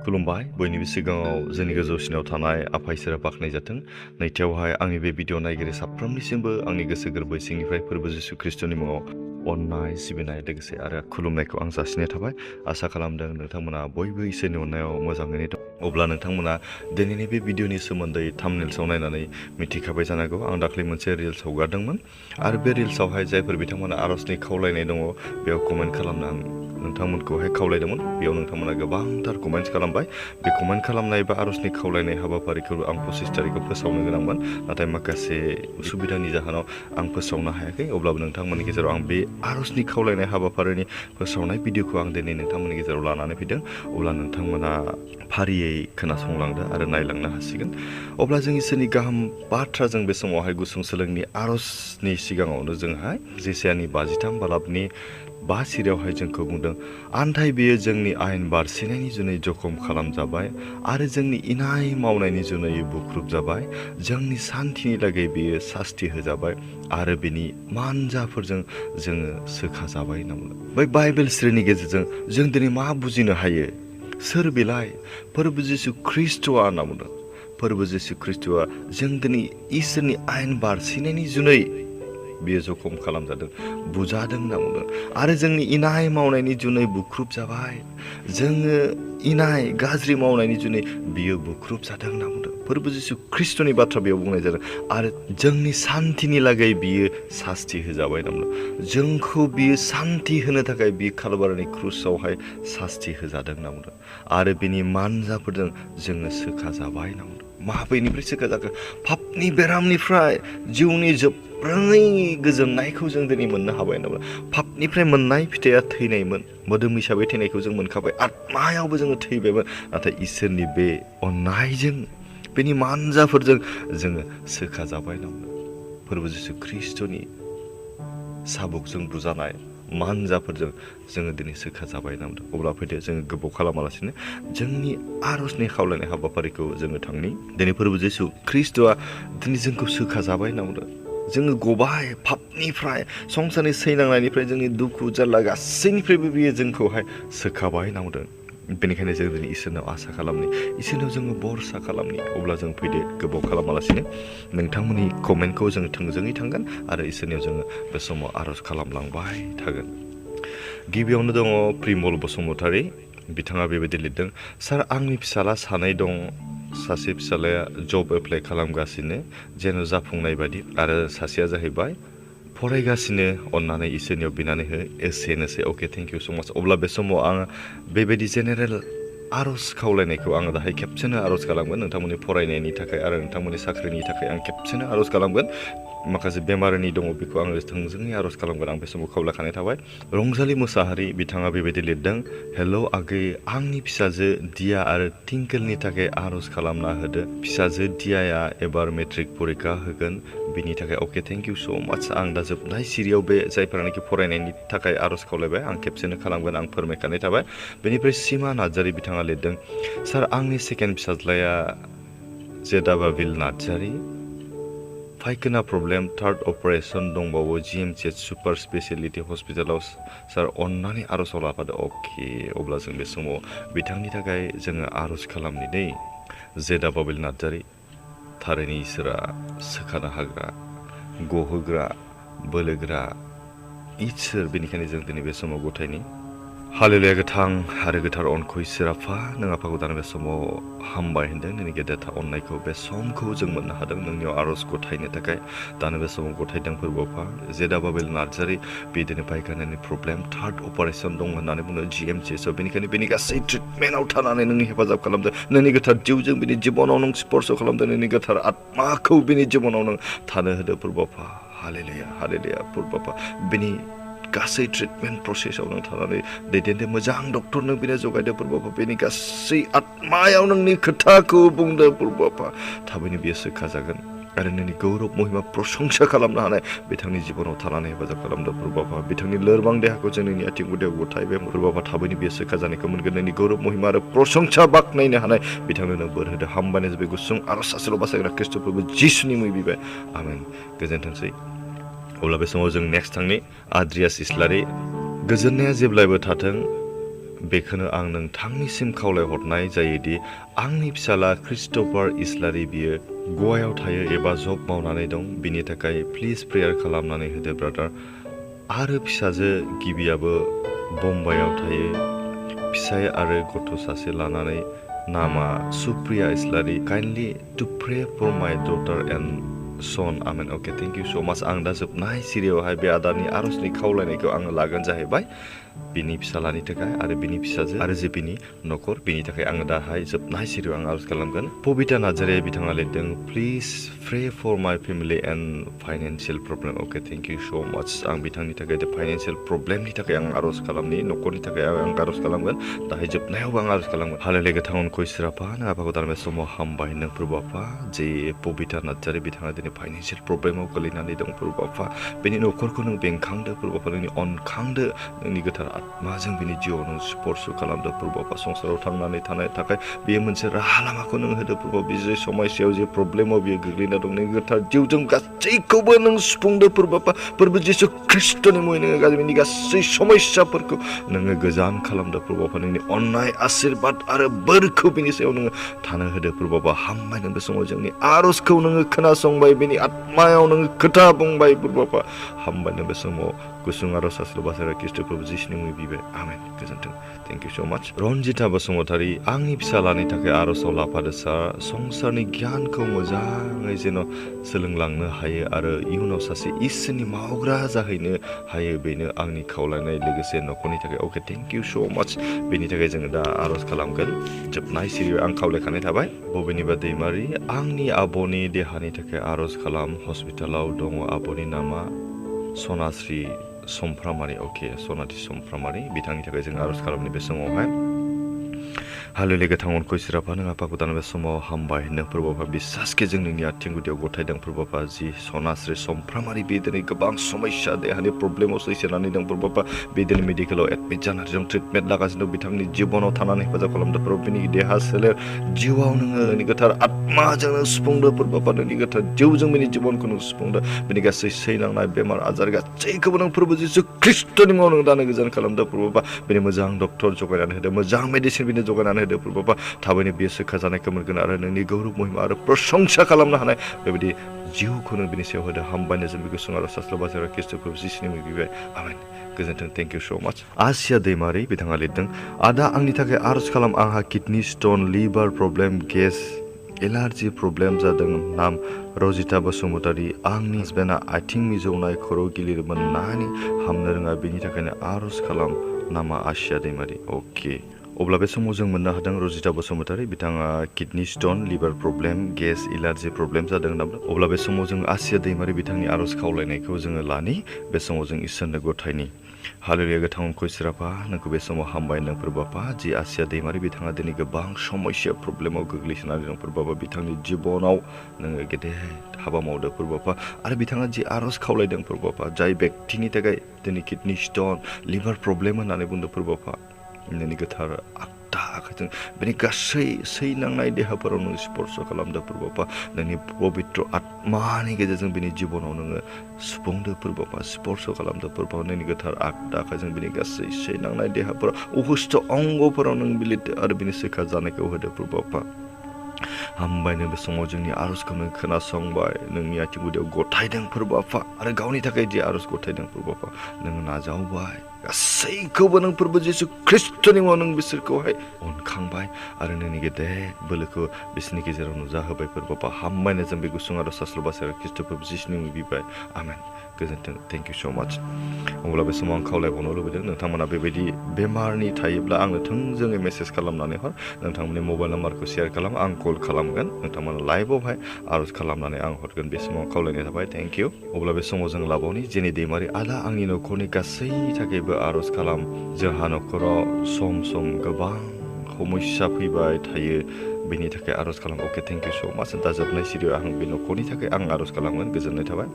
खुलुमबाय बयनिबो सिगाङाव जोंनि गोजौसिनाव थानाय आफा इसोरा बाख्नायजाथों। नैथियावहाय आंनि बे भिडिअ नायगिरि साफ्रोमनिसिमबो आंनि गोसो गोरबो सिंनिफ्राय फोरबो जिसु ख्रिस्टनि मुङाव अननाय सिबिनाय लोगोसे आरो खुलुमनायखौ आं जासिनाय थाबाय। आसा खालामदों नोंथांमोना बयबो इसोरनि अननायाव मोजाङैनो दं। अब्ला नोंथांमोना दिनैनि बे भिडिअनि सोमोन्दै थाम्बनेल्सआव नायनानै मिथिखाबाय जानांगौ। आं दाख्लै मोनसे रिल्स हगारदोंमोन आरो बे रिल्सआवहाय जायफोर बिथांमोना आर'जनि खावलायनाय दङ बेयाव कमेन्ट खालामनो आं नोंथांमोनखौहाय खावलायदोंमोन। बेयाव नोंथांमोना गोबांथार कमेन्ट खालामबाय। बे कमेन्ट खालामनाय बा आर'जनि खावलायनाय हाबाफारिखौ आं 25 तारिखआव फोसावनो गोनांमोन, नाथाय माखासे उसुबिदानि जाहोनाव आं फोसावनो हायाखै। अब्लाबो नोंथांमोननि गेजेराव आं बे आर'जनि खावलायनाय हाबाफारिनि फोसावनाय भिडिअखौ आं दिनै नोंथांमोननि गेजेराव लानानै फैदों। अब्ला नोंथांमोना फारियै खोनासंलांदो आरो नायलांनो हासिगोन। अब्ला जों इसोरनि गाहाम बाथ्रा जों बे समावहाय गुसुं सोलोंनि आर'जनि सिगाङावनो जोंहाय जेसायानि 53 बालाबनि 5 सिरियावहाय जोंखौ बुंदों, आन्थाय बेयो जोंनि आयेन बारसिनायनि जुनै जखम खालामजाबाय आरो जोंनि इनाय मावनायनि जुनै बुख्रुबजाबाय, जोंनि सान्थिनि लागै बेयो सास्ति होजाबाय आरो बेनि मानजाफोरजों जोङो सोखाजाबाय होनना बुंदों। बै बाइबेल सिरिनि गेजेरजों जों दिनै मा बुजिनो हायो? सोर बेलाय? फोरबो जिसु ख्रिस्ट'आ होनना बुंदों। फोरबो जिसु ख्रिस्ट'आ जों दिनै इसोरनि आयेन बारसिनायनि जुनै बेयो जखम खालामजादों, बुजादों होनना बुंदों आरो जोंनि इनाय मावनायनि जुनै बुख्रुब जाबाय। जोङो इनाय गाज्रि मावनायनि जुनै बियो बुख्रुब जादों होनना बुंदों। फोरबो जिसु ख्रिस्ट'नि बाथ्रा बेयाव बुंनाय जादों आरो जोंनि सान्थिनि लागै बियो सास्ति होजाबाय होनना बुंदों। जोंखौ बियो सान्ति होनो थाखाय बियो कालबारिनि क्रुसावहाय सास्ति होजादों होनना बुंदों आरो बिनि मानजाफोरजों जोङो सोखाजाबाय होनना बुंदों। माबेनिफ्राय सोखाजाखो? पापनि बेरामनिफ्राय जिउनि जोबरोङै गोजोननायखौ जों दिनै मोननो हाबाय होनना बुंदों। पापनिफ्राय मोननाय फिथाइया थैनायमोन, मोदोम हिसाबै थैनायखौ जों मोनखाबाय, आत्मायावबो जोङो थैबायमोन, नाथाय इसोरनि बे अननायजों बेनि मानजाफोरजों जोङो सोखाजाबाय होनना बुंदों। फोरबो जिसु ख्रिस्ट'नि साबुकजों बुजानाय मानजाफोरजों जोङो दिनै सोखाजाबाय होनना बुंदों। अब्ला फैदो जोङो गोबाव खालामालासिनो जोंनि आर'जनि खावलायनाय हाबाफारिखौ जोङो थांनि। दिनै फोरबो जिसु ख्रिस्ट'आ दिनै जोंखौ सोखाजाबाय होनना बुंदों। जोङो गबाय पापनिफ्राय, संसारनि सैनांनायनिफ्राय, जोंनि दुखु जारला गासैनिफ्रायबो बियो जोंखौहाय सोखाबाय होनना बुंदों। बेनिखायनो जों दिनै इसोरनाव आसा खालामनि, इसोरनाव जोङो भरसा खालामनि। अब्ला जों फैदो गोबाव खालामालासिनो नोंथांमोननि कमेन्टखौ जों थोंजोङै थांगोन आरो इसोरनियाव जोङो बे समाव आर'ज खालामलांबाय थागोन। गिबियावनो दङ प्रिमल बसुमतारी। बिथाङा बेबायदि लिरदों, सार आंनि फिसाला सानै दं। सासे फिसालाया जब एप्लाइ खालामगासिनो जेन' जाफुंनाय बायदि आरो सासेया जाहैबाय फरायगासिनो। अन्नानै इसोरनियाव बिनानै हो, एसेनोसै। अके, थेंक इउ स' माच। अब्ला बे समाव आङो बेबायदि जेनेरेल आर'ज खावलायनायखौ आङो दाहाय खेबसेनो आर'ज खालामगोन। नोंथांमोननि फरायनायनि थाखाय आरो नोंथांमोननि साख्रिनि थाखाय आं खेबसेनो आर'ज खालामगोन। माखासे बेमारनि दङ बेखौ आङो थोंजोङै आर'ज खालामगोन। आं बे समाव खावलायखानाय थाबाय। रंजालि मोसाहारि बिथाङा बेबायदि लिरदों, हेल' आगै, आंनि फिसाजो दिया आरो टिंकेलनि थाखाय आर'ज खालामना होदो। फिसाजो दियाया एबार मेट्रिक परिखा होगोन, बिनि थाखाय। अके, थेंक इउ स' माच। आं दा जोबनाय सिरियाव बे जायफोरानोखि फरायनायनि थाखाय आर'ज खावलायबाय आं खेबसेनो खालामगोन, आं फोरमायखानाय थाबाय। बेनिफ्राय सिमा नार्जारि बिथाङा लिरदों, सार आंनि सेकेन्ड फिसाज्लाया जेदाबाबिल नार्जारि, फाइखाना प्रब्लेम, थार्ड अपारेसन दंबावो GMCH सुपार स्पेसियेलिटि हस्पिटालाव, सार अन्नानै आर'जआव लाफादो। अके, अब्ला जों बे समाव बिथांनि थाखाय जोङो आर'ज खालामनि दै। जेदाबाबिल नार्जारि, थारैनो इसोरा सोखानो हाग्रा, गहोग्रा, बोलोग्रा इसोर। बेनिखायनो जों दिनै बे समाव गथायनि हालेलुया गोथां आरो गोथार अनखौ इसोर आफा, नों आफाखौ दानो बे समाव हामबाय होनदों। नोंनि गेदेरथार अननायखौ बे समखौ जों मोननो हादों नोंनियाव आर'ज गथायनो थाखाय। दानो बे समाव गथायदों फोरबो आफा। जेदाबाबिल नार्जारि, बिदिनो पायखानानि प्रब्लेम, थार्ड अपारेसन दं होननानै बुङो GMCHआव। बेनिखायनो बेनि गासै ट्रिटमेन्टआव थानानै नोंनि हेफाजाब खालामदों। नोंनि गोथार जिउजों बिनि जिबनाव नों स्पर्श खालामदों। नोंनि गोथार आत्माखौ बिनि जिबनाव नों थानो होदो फोरबो आफा। हालेलुया, हालेलुया फोरबो आफा। बिनि गासै ट्रिटमेन्ट प्रसेसआव नों थानानै दैदेनदो। मोजां डक्टर नों बिनो जगायदो फोरबो आफा। बेनि गासै आत्मायाव नोंनि खोथाखौ बुंदो फोरबो आफा। थाबैनो बियो सोखाजागोन आरो नोंनि गौरब महिमा प्रशंसा खालामनो हानाय बिथांनि जिबनाव थानानै हेफाजाब खालामदो फोरबो आफा। बिथांनि लोरबां देहाखौ जों नोंनि आथिं गुदियाव गथायबाय फोरबो आफा। थाबैनो बियो सोखाजानायखौ मोनगोन। नोंनि गौरब महिमा आरो प्रशंसा बाख्नायनो हानाय बिथांनो नों बोर होदो। हामबायनाय बे गुसुं आर'ज सासेल' बासायग्रा ख्रिस्ट' फोरबो जिसुनि मुङै बिबाय, आमेन। गोजोनथोंसै। अब्ला बे समाव जों नेक्स्ट थांनि आद्रियास इस्लारि। गोजोननाया जेब्लायबो थाथों बेखौनो आं नोंथांनिसिम खावलायहरनाय जायोदि आंनि फिसाला क्रिस्ट'फार इस्लारि बियो गवायाव थायो एबा जब मावनानै दं, बिनि थाखाय प्लिज प्रेयार खालामनानै होदो ब्रादार। आरो फिसाजो गिबियाबो बम्बाइआव थायो, फिसाय आरो गथ' सासे लानानै, नामा सुप्रिया इस्लारि। काइन्डलि टु प्रे फर माय डटार एन्ड सन। आमेन। अके, थेंक इउ स' माच। आं दा जोबनाय सिरियावहाय बे आदानि आर'जनि खावलायनायखौ आङो लागोन जाहैबाय बिनि फिसालानि थाखाय आरो बिनि फिसाजो आरो जे बिनि न'खर, बिनि थाखाय आङो दाहाय जोबनाय सिरियाव आं आर'ज खालामगोन। पबिता नार्जारि बिथाङा लिरदों, प्लिज प्रे फर माय family and financial problem. Okay, thank you so' माच। आं बिथांनि थाखाय फाइनेन्सियेल प्रब्लेमनि थाखाय आं आर'ज खालामनि, न'खरनि थाखाय आं आर'ज खालामगोन, दाहाय जोबनायावबो आं आर'ज खालामगोन। हालेलुया गोथां खयस्राफा नों आफाखौ दान बे समाव हामबाय नों प्रभु आफा, जे पबिता नार्जारि बिथाङा दिनै फाइनेन्सियेल प्रब्लेमाव गोलैनानै दं प्रभु आफा। बेनि न'खरखौ नों बेंखांदो प्रभु आफा, नोंनि अनखांदो, नोंनि गोथार आत्माजों बिनि जिउआव नों स्पर्श खालामदो प्रभु आफा। संसाराव थांनानै थानाय थाखाय बेयो मोनसे राहा लामाखौ नों होदो प्रभु। बे जे समस्यायाव जे प्रब्लेमाव बियो गोग्लैना दं, नोंनि गोथार जिउजों गासैखौबो नों सुफुंदो प्रभु आफा। प्रभु जिसु ख्रिस्ट'नि मुङै नोङो गामिनि गासै समस्याफोरखौ नोङो गोजान खालामदो प्रभु आफा। नोंनि अननाय आशीर्बाद आरो बोरखौ बिनि सायाव नोङो थानो होदो प्रभु आफा। हामबाय नों बे समाव जोंनि आर'जखौ नोङो खोनासंबाय, बिनि आत्मायाव नोङो खोथा बुंबाय प्रभु आफा। हामबाय नों बे समाव गुसुं आर'ज सास्ल' बासारा ख्रिस्ट' प्रभु जिसुनि मुङै बिबाय, आमेन। गोजोन्थों। थेंक इउ स' माच। रनजिता बसुमतारी, आंनि फिसालानि थाखाय आर'जआव लाफादो सार। संसारनि गियानखौ मोजाङै जेन' सोलोंलांनो हायो आरो इयुनाव सासे इसोरनि मावग्रा जाहैनो हायो, बेनो आंनि खावलायनाय, लोगोसे न'खरनि थाखाय। अके, थेंक इउ स' माच। बेनि थाखाय जोङो दा आर'ज खालामगोन। जोबनाय सिरियाव आं खावलायखानाय थाबाय। बबेनिबा दैमारि, आंनि आब'नि देहानि थाखाय आर'ज खालाम। हस्पिटालाव दङ। आब'नि नामा सनास्रि समफ्रामारि। अके, सनाथि समफ्रामारि, बिथांनि थाखाय जों आर'ज खालामनि बे समावहाय। हालेलुया गोथां खयस्राफा नों आफाखौ दान बे समाव हामबाय नों प्रभु आफा। बिसासके जों नोंनि आथिं गुदियाव गथायदों प्रभु आफा। जि सनास्रि समफ्रामारि बे दिनै गोबां समस्या देहानि प्रब्लेमाव सैसोनानै दं प्रभु आफा। बे दिनै मेडिकेलाव एडमिट जानानै दं, ट्रिटमेन्ट लागासिनो दं। बिथांनि जिबनाव थानानै हेफाजाब खालामदों प्रभु। बिनि देहा सोलेर जिउआव नोङो नोंनि गोथार आत्माजों नों सुफुंदो प्रभु आफा। नोंनि गोथार जिउजों बिनि जिबनखौ नों सुफुंदो। बिनि गासै सैनांनाय बेमार आजार गासैखौबो नों प्रभु जिसु ख्रिस्ट'नि मुङाव नों दानो गोजान खालामदो प्रभु आफा। बिनि मोजां डक्टर जगायनानै होदो, मोजां मेडिसिन बिनो जगायनानै होदो प्रभु आफा। थाबैनो बियो सोखा जानायखौ मोनगोन आरो नोंनि गौरब महिमा आरो प्रशंसा खालामनो हानाय बेबायदि जिउखौ नों बिनि सायाव होदो। हामबायनो जों बेखौ गुसुं आर'ज सास्ल' बासारा ख्रिस्ट' प्रभु जिसुनि मुङै बिबाय, आमेन। गोजोन्थों। थेंक इउ स' माच। आसिया दैमारि बिथाङा लिरदों, आदा आंनि थाखाय आर'ज खालाम। आंहा kidney stone, liver problem, gas, allergy problem जादों। नाम रजिता बसुमतारी, आंनि हासबेन्डआ आथिं मिजौनाय, खर' गिलिर मोननानै हामनो रोङा, बेनि थाखायनो आर'ज खालाम। नामा आसिया दैमारि। अके, अब्ला बे समाव जों मोननो हादों रजिता बसुमतारी बिथाङा kidney stone, liver problem, gas, allergy problem जादों होनना बुंदों। अब्ला बे समाव जों आसिया दैमारि बिथांनि आर'ज खावलायनायखौ जोङो लानि, बे समाव जों इसोरनो गथायनि। हालेलुया गोथां खयस्राफा नोंखौ बे समाव हामबाय नों प्रभु आफा। जि आसिया दैमारि बिथाङा दिनै गोबां समस्या प्रब्लेमाव गोग्लैसोनानै दं प्रभु आफा। बिथांनि जिबनाव नोङो गेदेर हाबा मावदो प्रभु आफा। आरो बिथाङा जि आर'ज खावलायदों प्रभु आफा, जाय बेक्तिनि थाखाय दिनै किडनि स्टन, लिभार प्रब्लेम होननानै बुंदों प्रभु आफा, नोंनि गोथार आगदा आखाइजों बेनि गासै सैनांनाय देहाफोराव नों स्पर्श खालामदो प्रभु आफा। नोंनि पबित्र आत्मानि गेजेरजों बिनि जिबनाव नोङो सुफुंदो प्रभु आफा, स्पर्श खालामदो प्रभु आफा। नोंनि गोथार आगदा आखाइजों बिनि गासै सैनांनाय देहाफोराव, अबस्थ' अंगफोराव नों बिलिरदो आरो बिनि सोखा जानायखौ होदो प्रभु आफा। हामबायनो बे समाव जोंनि आर'जखौ नों खोनासंबाय, नोंनि आथिं गुदियाव गथायदों प्रभु आफा। आरो गावनि थाखाय जि आर'ज गथायदों प्रभु आफा, नोङो नाजावबाय, गासैखौबो नों प्रभु जिसु ख्रिस्ट'नि मुङाव नों बिसोरखौहाय अनखांबाय आरो नोंनि गेदेर बोलोखौ बिसोरनि गेजेराव नुजाहोबाय प्रभु आफा। हामबायनो जों बे गुसुं आर'ज सास्ल' बासारा ख्रिस्ट' प्रभु जिसुनि मुङै बिबाय, आमेन। गोजोन्थों। थेंक इउ स' माच। अब्ला बे समाव आं खावलायबावनो लुबैदों, नोंथांमोना बेबायदि बेमारनि थायोब्ला आंनो थोंजोङै मेसेज खालामनानै हर। नोंथांमोननि मबाइल नाम्बारखौ शेयार खालाम, आं कल खालामगोन। नोंथांमोना लाइभआवहाय आर'ज खालामनानै आं हरगोन। बे समाव खावलायनाय थाबाय, थेंक इउ। अब्ला बे समाव जों लाबावनि जेनि दैमारि, आदा आंनि न'खरनि गासै थाखायबो आर'ज खालाम। जोंहा न'खराव सम सम गोबां समस्या फैबाय थायो, बेनि थाखाय आर'ज खालाम। अके, थेंक इउ स' माच। दा जोबनाय सिरियाव आं बे न'खरनि थाखाय आं आर'ज खालामगोन। गोजोननाय थाबाय।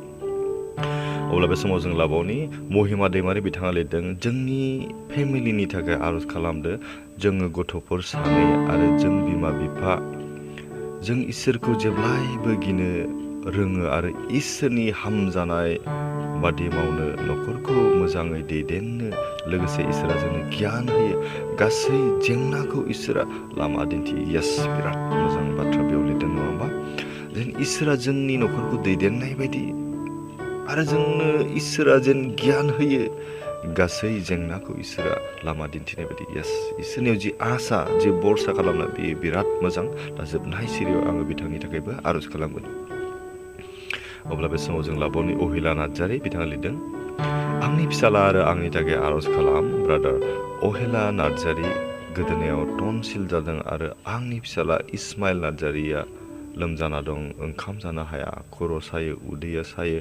अब्ला बे समाव जों लाबावनि महिमा दैमारि बिथाङा लिरदों, जोंनि फेमिलिनि थाखाय आर'ज खालामदो। जोङो गथ'फोर सानै आरो जों बिमा बिफा, जों इसोरखौ जेब्लायबो गिनो रोङो आरो इसोरनि हामजानाय बादि मावनो, न'खरखौ मोजाङै दैदेननो लोगोसे इसोरा जोंनो गियान होयो गासै जेंनाखौ इसोरा लामा दिन्थियो येस बिराद मोजां बाथ्रा बेयाव लिरदों नङा होमबा जेन इसोरा जोंनि न'खरखौ दैदेननाय बायदि आरो जोंनो इसोरा जेन गियान होयो गासै जेंनाखौ इसोरा लामा दिन्थिनाय बायदि येस इसोरनियाव जि आसा जि भरसा खालामनाय बेयो बिराद मोजां दा जोबनाय सिरियाव आङो बिथांनि थाखायबो आर'ज खालामगोन अब्ला बे समाव जों लाबावनि अहिला नार्जारि बिथाङा लिरदों आंनि फिसाला आरो आंनि थाखाय आर'ज खालाम ब्रादार अहिला नार्जारि गोदोनायाव टनसिल जादों आरो आंनि फिसाला इस्माइल नार्जारिया लोमजाना दं ओंखाम जानो हाया खर' सायो उदैया सायो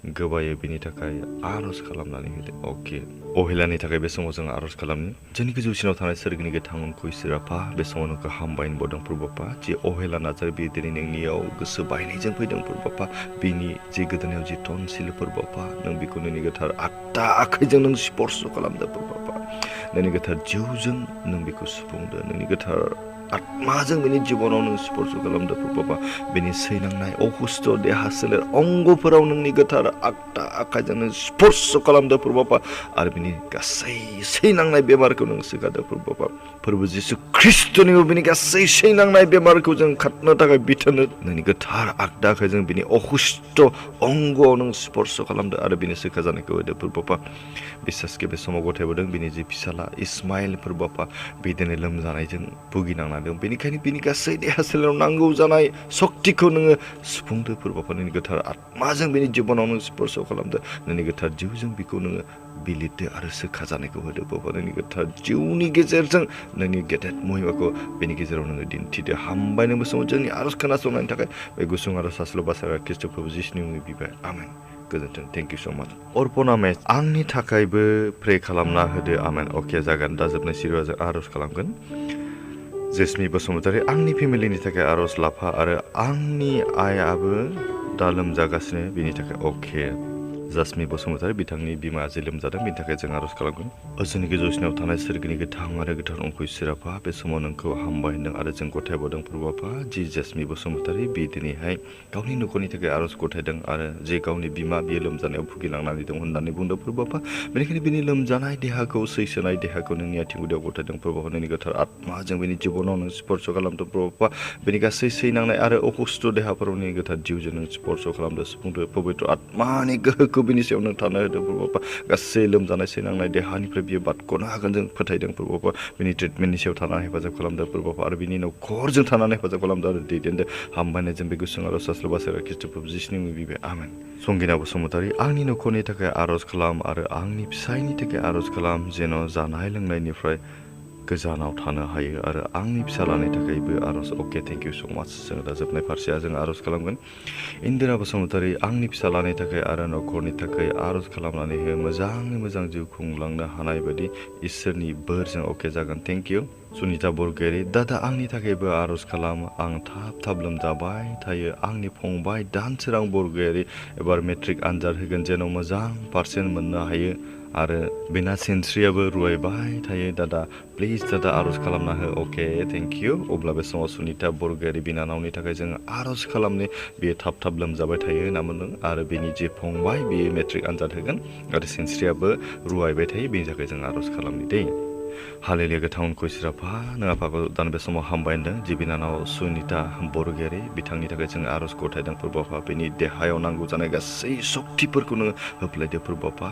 गोबायो बिनि थाखाय आर'ज खालामनानै होदो अके अहिलानि थाखाय बे समाव जों आर'ज खालामनि जोंनि गोजौसिनाव थानाय सोरगिनि गोथां उनखौ इसोर आफा बे समाव नोंखौ हामबायनो बदों प्रभुपा जि अहिला नार्जारि बे दिनै नोंनियाव गोसो बायनायजों फैदों प्रभुपा बिनि जि गोदोनायाव जि टनसिल प्रभुपा नों बेखौ नोंनि गोथार आगदा आखाइजों नों स्पर्श खालामदो प्रभुपा नोंनि गोथार जिउजों नों बेखौ सुफुंदो नोंनि गोथार आत्माजों बेनि जिबनाव नों स्पर्श खालामदो प्रभुपा बेनि सैनांनाय अखुस्थ देहा सोलेर अंगफोराव नोंनि गोथार आगदा आखाइजों नों स्पर्श खालामदो प्रभुपा आरो बेनि गासै सैनांनाय बेमारखौ नों सोखादो प्रभुपा फोरबो जिसु ख्रिस्ट'नि बेनि गासै सैनांनाय बेमारखौ जों खारनो थाखाय बिथोनो नोंनि गोथार आगदा आखाइजों बेनि अखुस्थ अंगआव नों स्पर्श खालामदो आरो बेनि सोखा जानायखौ होदो प्रभुपा बिसासके बे समाव गथायबोदों बिनि जि फिसाला इस्माइल प्रभुपा बिदिनो लोमजानायजों भुगिनांनानै दं बेनिखायनो बिनि गासै देहा सोलेराव नांगौ जानाय सक्तिखौ नोङो सुफुंदो प्रभुपा नोंनि गोथार आत्माजों बेनि जिबनाव नों स्पर्श खालामदो नोंनि गोथार जिउजों बेखौ नोङो बिलिरदो आरो सोखा जानायखौ होदो प्रभुपा नोंनि गोथार जिउनि गेजेरजों नोंनि गेदेर महिमाखौ बेनि गेजेराव नोङो दिन्थिदो हामबायनोबो समाव जोंनि आर'ज खोनासंनायनि थाखाय बे गुसुं आर'ज सासेल' बासायग्रा ख्रिस्ट' प्रभु जिसुनि मुङै बिबाय आमेन गोजोन्थों थेंक इउ स' माच अर्पना मेच आंनि थाखायबो प्रे खालामना होदो आमेन अके जागोन दा जोबनाय सिरियाव जों आर'ज खालामगोन जेसमि बसुमतारी आंनि फेमिलिनि थाखाय आर'ज लाफा आरो आंनि आइयाबो दा लोमजागासिनो बिनि थाखाय अके जासमि बसुमतारी बिथांनि बिमा जे लोमजादों बिनि थाखाय जों आर'ज खालामगोन जोंनि गोजौसिनाव थानाय सोरगिनि गोथां आरो गोथार अंखौ इसोराफा बे समाव नोंखौ हामबाय होनदों आरो जों गथायबावदों प्रभुपा जि जेसमि बसुमतारी बे दिनैहाय गावनि न'खरनि थाखाय आर'ज गथायदों आरो जे गावनि बिमा बियो लोमजानायाव भुगिलांनानै दं होननानै बुंदों प्रभुपा बेनिखायनो बिनि लोमजानाय देहाखौ सैसोनाय देहाखौ नोंनि आथिं गुदियाव गथायदों प्रभुपा नोंनि गोथार आत्माजों बेनि जिबनाव नों स्पर्श खालामदों प्रभुपा बेनि गासै सैनांनाय आरो अखुस्थ देहाफोराव नोंनि गोथार जिउजों नों स्पर्श खालामदो सुफुंदो पबित्र आत्मानि गोहोखौ बिनि सायाव नों थानो होदो प्रभुपा गासै लोमजानाय सैनांनाय देहानिफ्राय बियो बारग'नो हागोन जों फोथायदों प्रभुपा बिनि ट्रिटमेन्टनि सायाव थानानै हेफाजाब खालामदो प्रभुपा आरो बिनि न'खरजों थानानै हेफाजाब खालामदो आरो दैदेनदो हामबायनाय जों बे गुसुं आर'ज सासेल' बासायग्रा ख्रिस्ट' प्रभु जिसुनि मुङै बिबाय आमेन संगिना बसुमतारी आंनि न'खरनि थाखाय आर'ज खालाम आरो आंनि फिसायनि थाखाय आर'ज खालाम जेन' जानाय लोंनायनिफ्राय गोजानाव थानो हायो आरो आंनि फिसालानि थाखायबो आर'ज अके थेंक इउ स' माच जों दा जोबनाय फारसेया जों आर'ज खालामगोन इन्दिरा बसुमतारी आंनि फिसालानि थाखाय आरो न'खरनि थाखाय आर'ज खालामनानै हो मोजाङै मोजां जिउ खुंलांनो हानाय बायदि इसोरनि बोरजों अके जागोन थेंक इउ सुनिता बरगयारी दादा आंनि थाखायबो आर'ज खालाम आं थाब लोमजाबाय थायो आंनि फंबाय दानसोरां बरगयारी एबार मेट्रिक आनजाद होगोन जेन' मोजां पारसेन्ट मोननो हायो आरो बेना सिनस्रियाबो रुवायबाय थायो दादा प्लिज दादा आर'ज खालामना हो अके थेंक इउ अब्ला बे समाव सुनिता बरगयारी बिनानावनि थाखाय जोङो आर'ज खालामनो बेयो थाब लोमजाबाय थायो होनना मोनदों आरो बेनि जे फंबाय बेयो मेट्रिक आनजाद होगोन आरो सिनस्रियाबो रुवायबाय थायो बेनि थाखाय जों आर'ज खालामनि दै हालेलुया गोथां उनखौ इसोराफा नों आफाखौ दान बे समाव हामबाय होनदों जि बिनानाव सुनिता बरगयारी बिथांनि थाखाय जोङो आर'ज गथायदों प्रभुपा बेनि देहायाव नांगौ जानाय गासै सक्तिफोरखौ नोङो होफ्लायदो प्रभुपा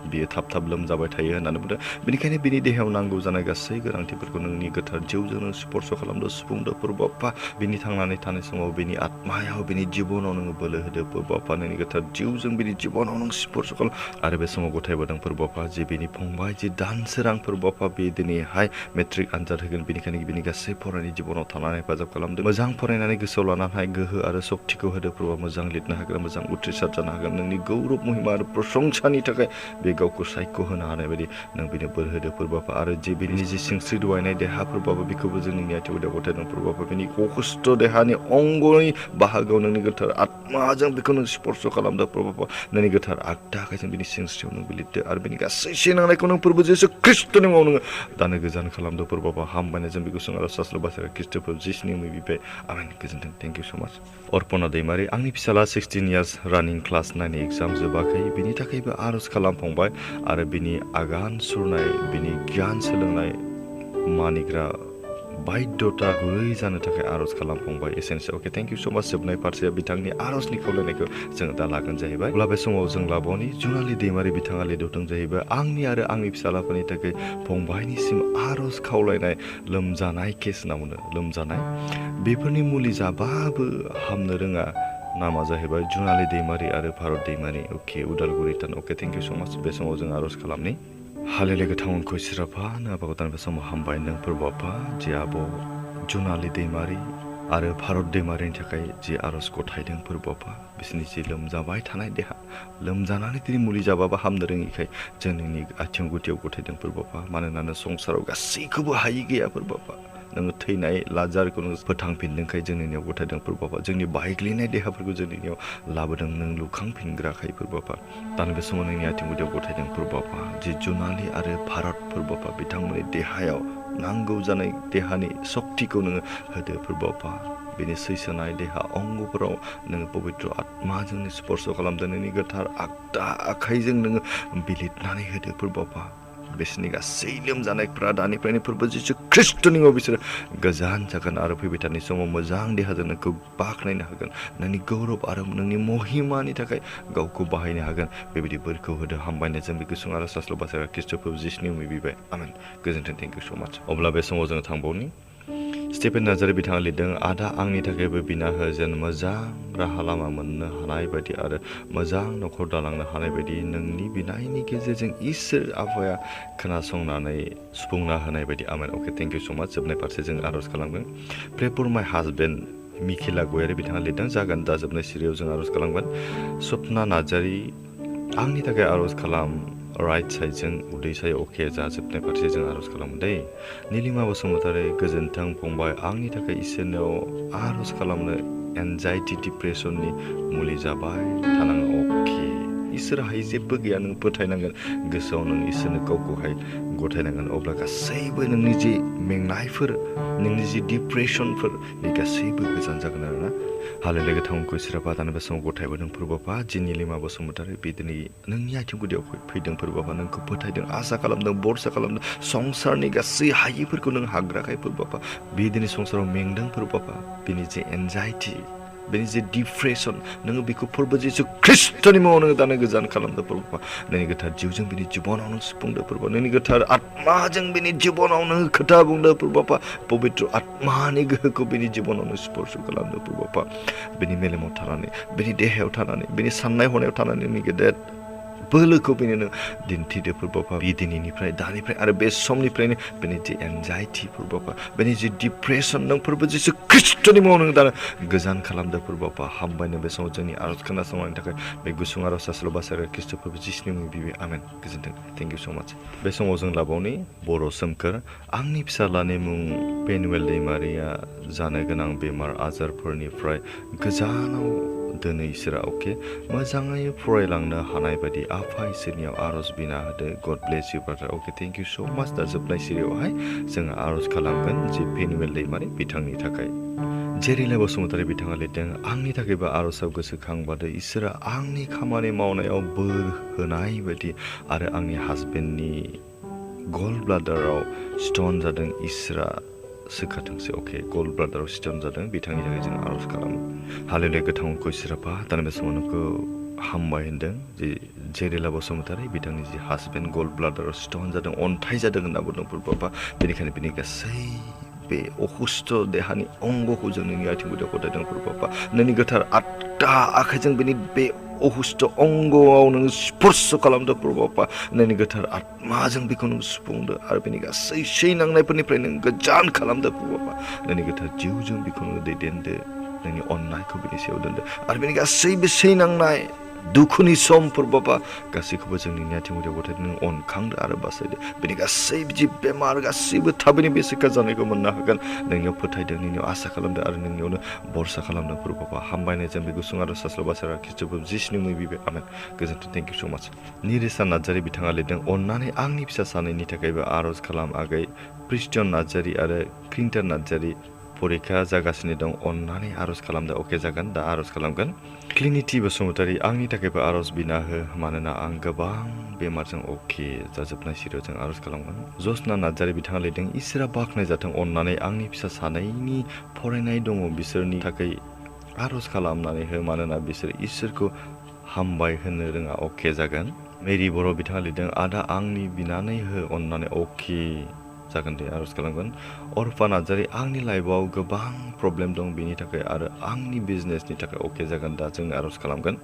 बियो थाब लोमजाबाय थायो होननानै बुंदों बेनिखायनो बिनि देहायाव नांगौ जानाय गासै गोनांथिफोरखौ नोंनि गोथार जिउजों नों स्पर्श खालामदो सुफुंदो प्रभुपा बिनि थांनानै थानाय समाव बिनि आत्मायाव बिनि जिबनाव नोङो बोलो होदो प्रभुपा नोंनि गोथार जिउजों बिनि जिबनाव नों स्पर्श खालाम आरो बे समाव गथायबोदों प्रभुपा जे बिनि फंबाय जे दानसोरां प्रभुपा बे दिनैहाय मेट्रिक आनजाद होगोन बेनिखायनो बिनि गासै फरायनाय जिबनाव थानानै हेफाजाब खालामदो मोजां फरायनानै गोसोआव लानानै गोहो आरो सक्तिखौ होदो प्रभुपा मोजां लिरनो हागोन मोजां उथ्रिसार जानो हागोन नोंनि गौरब महिमा आरो प्रशंसानि थाखाय बे गावखौ सायख' होनो हानाय बायदि नों बेनो बोर होदो प्रभुपा आरो जे बिनि जि सिंस्रि रुवायनाय देहा प्रभुपा बेखौबो जों नोंनि आथिं गुदियाव गथायदों प्रभुपा बेनि अखुस्थ देहानि अंगनि बाहागोआव नोंनि गोथार आत्माजों बेखौ नों स्पर्श खालामदो प्रभुपा नोंनि गोथार आगदा आखाइजों बिनि सिंस्रियाव नों बिलिरदो आरो बेनि गासै सैनांनायखौ नों प्रभु जिसु ख्रिस्ट'नि मुङाव नोङो दानो गोजान खालामदो प्रभुपा हामबायनाय जों बेखौ सों आरो सासेल' बासायग्रा ख्रिस्ट' प्रभु जिसुनि मुङै बिबाय आमेन गोजोन्थों थेंक इउ स' माच अर्पना दैमारि आंनि फिसाला 16 इयार्स रानिं क्लास 9 एग्जाम जोबाखै बिनि थाखायबो आर'ज खालाम फंबाय खालामबाय आरो बिनि आगान सुरनाय बिनि गियान सोलोंनाय मानिग्रा बायद्धता गुरै जानो थाखाय आर'ज खालामफंबाय एसेनोसै अके थेंक इउ स माच जोबनाय फारसे बिथांनि आर'जनि खावलायनायखौ जों दा लागोन जाहैबाय अब्ला बे समाव जों लाबावनि जुनालि दैमारि बिथाङा लिरदों जाहैबाय आंनि आरो आंनि फिसालाफोरनि थाखाय फंबायनिसिम आर'ज खावलायनाय लोमजानाय केस होनना बुङो लोमजानाय बेफोरनि मुलि जाबाबो हामनो रोङा नामा जाहैबाय जुनालि दैमारि आरो भारत दैमारि अके उदालगुरि थान अके थेंक इउ स माच बे समाव जों आर'ज खालामनि हालेले गोथांखौ सिराफा नाबागोदान बे समाव हामबाय नों फोरबाफा जे आब' जुनालि दैमारि आरो भारत दैमारिनि थाखाय जि आर'ज गथायदों फोरबाफा बिसोरनि जि लोमजाबाय थानाय देहा लोमजानानै दिनै मुलि जाबाबो हामनो रोङिखाय जों नोंनि आथिं गुदियाव गथायदों फोरबाफा मानोना संसाराव गासैखौबो हायि गैया फोरबाफा नोङो थैनाय लाजारखौ नोङो फोथांफिनदोंखाय जोंनियाव गथायदों फोरबाफा जोंनि बायग्लिनाय देहाफोरखौ जोंनियाव लाबोदों नों लुखांफिनग्राखाय फोरबाफा दानि बे समाव नोंनि आथिं गुदियाव गथायदों फोरबाफा जि जुनालि आरो भारत फोरबाफा बिथांमोननि देहायाव नांगौ जानाय देहानि सक्तिखौ नोङो होदो फोरबाफा बेनि सैसोनाय देहा अंगफोराव नोङो पबित्र आत्माजों स्पर्श खालामदों नोंनि गोथार आगदा आखाइजों नोङो बिलिरनानै होदो फोरबाफा बिसोरनि गासै लोमजानायफ्रा दानिफ्रायनो फोरबो जिसु ख्रिस्ट'नि मुङाव बिसोरो गोजान जागोन आरो फैबाय थानाय समाव मोजां देहाजों नोंखौ बाख्नायनो हागोन नोंनि गौरब आरो नोंनि महिमानि थाखाय गावखौ बाहायनो हागोन बेबायदि बोरखौ होदो हामबायनो जों बे गुसुं आरो सास्ल' बासाया ख्रिस्ट'फोर जिसुनि मुङै बिबाय आमेन गोजोन्थों थेंक इउ स माच अब्ला बे समाव जोङो थांबावनि स्टिफेन नार्जारि बिथाङा लिरदों आदा आंनि थाखायबो बिना हो जेन मोजां राहा लामा मोननो हानाय बायदि आरो मोजां न'खर दालांनो हानाय बायदि नोंनि बिनायनि गेजेरजों इसोर आफाया खोनासंनानै सुफुंना होनाय बायदि आमेन अके थेंक इउ स माच जोबनाय फारसे जों आर'ज खालामगोन प्रे फर माय हाजबेन्ड मिखिला गयारि बिथाङा लिरदों जागोन दा जोबनाय सिरियाव जों आर'ज खालामगोन सपना नार्जारि आंनि थाखाय आर'ज खालाम राइट साइडजों उदै सायाव अके जाजोबनाय फारसे जों आर'ज खालामो दै निलिमा बसुमतारी गोजोन्थों फंबाय आंनि थाखाय इसोरनाव आर'ज खालामनो एनजाइटि डिप्रेसननि मुलि जाबाय थानाङो अके इसोर हाय जेबो गैया नों फोथायनांगोन गोसोआव नों इसोरनो गावखौहाय गथायनांगोन अब्ला गासैबो नोंनि जि मेंनायफोर नोंनि जि डिप्रेसनफोर बे गासैबो गोजान जागोन आरोना हालेले गोथांखौ इसोरा दानि बे समाव गथायबोदों फोरबाफा जि निलिमा बसुमतारी बे दिनै नोंनि आथिं गुदियाव फैदों फोरबाफा नोंखौ फोथायदों आसा खालामदों बरसा खालामदों संसारनि गासै हायिफोरखौ नों हाग्राखाय फोरबाफा बे दिनै संसाराव मेंदों फोरबाफा बेनि जे एनजाइटि बेनि जे डिप्रेसन नोङो बेखौ फोरबो जिसु ख्रिस्ट'नि मुङाव नोङो दानो गोजान खालामदो फोरबाफा नोंनि गोथार जिउजों बेनि जिबनाव नों सुफुंदो फोरबा नोंनि गोथार आत्माजों बेनि जिबनाव नों खोथा बुंदो फोरबाफा पबित्र आत्मानि गोहोखौ बेनि जिबनाव नों स्पर्श खालामदो फोरबाफा बेनि मेलेमाव थानानै बेनि देहायाव थानानै बेनि साननाय हनायाव थानानै नोंनि गेदेर बोलोखौ बेनो नों दिन्थिदो फोरबाफा बे दिनैनिफ्राय दानिफ्राय आरो बे समनिफ्रायनो बेनि जे एनजाइटि फोरबाफा बेनि जे डिप्रेसन नों फोरबो जिसु ख्रिस्ट'नि मुङाव नों दानो गोजान खालामदो फोरबाफा हामबायनो बे समाव जोंनि आर'ज खोनासंनायनि थाखाय बे गुसुं आर'ज सासेल' बासायग्रा ख्रिस्ट' फोरबो जिसुनि मुङै बिबाय आमेन गोजोन्थों थेंक इउ स माच बे समाव जों लाबावनि बर' सोमखोर आंनि फिसालानि मुं पेनुवेल दैमारिया जानो गोनां बेमार आजारफोरनिफ्राय गोजानाव दोनै इसोरा अके मोजाङै फरायलांनो हानाय बायदि आफा इसोरनियाव आर'ज बिना होदो God bless you brother okay thank you so much दा जोबनाय सिरियावहाय जोङो आर'ज खालामगोन जे पेनुवेल दैमारि बिथांनि थाखाय जेरिला बसुमतारी बिथाङा लिरदों आंनि थाखायबो आर'जआव गोसोखांबादो इसोरा आंनि खामानि मावनायाव बोर होनाय बायदि आरो आंनि हासबेन्डनि गल ब्लाडाराव स्टन जादों इसोरा सोखाथोंसै अके गल ब्लाडाराव स्टन जादों बिथांनि थाखाय जों आर'ज खालामो हालेले गोथांखौ इसोराफा दानि बे समाव नोंखौ हामबाय होनदों जे जेरिला बसुमतारी बिथांनि जि हासबेन्ड गल ब्लाडाराव स्टन जादों अन्थाइ जादों होनना बुंदों फोरबाफा बेनिखायनो बिनि गासै बे अखुस्थ देहानि अंगखौ जों नोंनि आथिं गुदियाव गथायदों फोरबाफा नोंनि गोथार आगदा आखाइजों बेनि बे अखुस्थ अंगआव नों स्पर्श खालामदो फोरबाफा नोंनि गोथार आत्माजों बेखौ नों सुफुंदो आरो बेनि गासै सै नांनायफोरनिफ्राय नों गोजान खालामदो फोरबाफा नोंनि गोथार जिउजों बेखौ नों दैदेनदो नोंनि अननायखौ बेनि सायाव दोनदो आरो बेनि गासै बे सै नांनाय दुखुनि सम फोरबाफा गासैखौबो जों नोंनि आथिं गुदियाव गथायदो नों अनखांदो आरो बासायदो बेनि गासै बिदि बेमार गासैबो थाबैनो बे सिखा जानायखौ मोननो हागोन नोंनियाव फोथायदों नोंनियाव आसा खालामदो आरो नोंनियावनो भरसा खालामदों फोरबाफा हामबायनाय जों बे गुसुं आरो सास्ल' बासायग्रा ख्रिस्ट'फोर जिसुनि मुङै बिबाय आमेन गोजोन्थों थेंक इउ स माच निरिसा नार्जारि बिथाङा लिरदों अननानै आंनि फिसा सानैनि थाखायबो आर'ज खालाम आगै प्रिस्टियन नार्जारि आरो क्लिन्टन नार्जारि फरिखा जागासिनो दं अन्नानै आर'ज खालामदो अके जागोन दा आर'ज खालामगोन। क्लिनिटि बसुमतारी आंनि थाखायबो आर'ज बिना हो मानोना आं गोबां बेमारजों अके जाजोबनाय सिरियाव आर'ज खालामगोन। जसना नार्जारी बिथाङा लिरदों इसोरा बाख्नायजाथों अन्नानै आंनि फिसा सानैनि फरायनाय दङ बिसोरनि थाखाय आर'ज खालामनानै हो मानोना बिसोर इसोरखौ हामबाय होनो रोङा अके जागोन। मेरि बर' बिथाङा लिरदों आदा आंनि बिनानै हो अन्नानै अके जागोन दे आर'ज खालामगोन। अर्फा नार्जारी आंनि लाइफआव गोबां प्रब्लेम दं बेनि थाखाय आरो आंनि बिजनेसनि थाखाय अके जागोन दा जों आर'ज खालामगोन।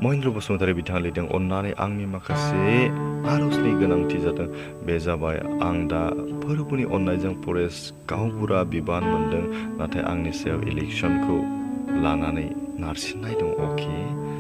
महेन्द्र बसुमतारी बिथाङा लिरदों अन्नानै आंनि माखासे आर'जनि गोनांथि जादों बे जाबाय आं दा फोरबोनि अननायजों फरेस्ट गावबुरा बिबान मोनदों नाथाय आंनि सायाव इलेक्सनखौ लानानै नारसिननाय दं अके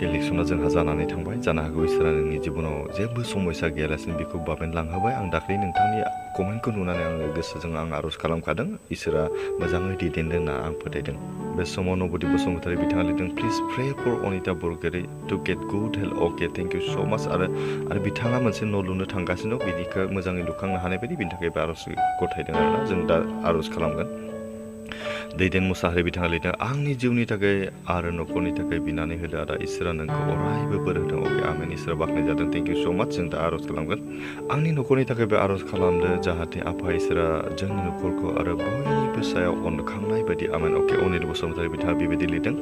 इलेक्सना जोंहा जानानै थांबाय जानो हागौ इसोरा नोंनि जिबनाव जेबो समयसा गैयालासिनो बेखौ बाबेन लांहोबाय आं दाख्लै नोंथांनि कमेन्टखौ नुनानै आङो गोसोजों आं आर'ज खालामखादों इसोरा मोजाङै दैदेनदों होनना आं फोथायदों। बे समाव नबदि बसुमतारी बिथाङा लिरदों please pray for Anita Borgoyary to get good health okay thank you so' much आरो बिथाङा मोनसे न' लुनो थांगासिनो दं बिनिखौ मोजाङै लुखांनो हानाय बायदि बिनि थाखायबो आर'ज गथायदों आरोना जों दा आर'ज खालामगोन। दैदेन मुसाहारि बिथाङा लिरदों आंनि जिउनि थाखाय आरो न'खरनि थाखाय बिनानै होदो आदा इसोरा नोंखौ अरायबो बोर होदों अके आमेन इसोरा बाख्नाय जादों थेंक इउ स' माच जों दा आर'ज खालामगोन। आंनि न'खरनि थाखायबो आर'ज खालामदो जाहाथे आफा इसोरा जोंनि न'खरखौ आरो बयनिबो सायाव अनखांनाय बायदि आमेन अके अनिल बसुमतारी बिथाङा बेबायदि लिरदों।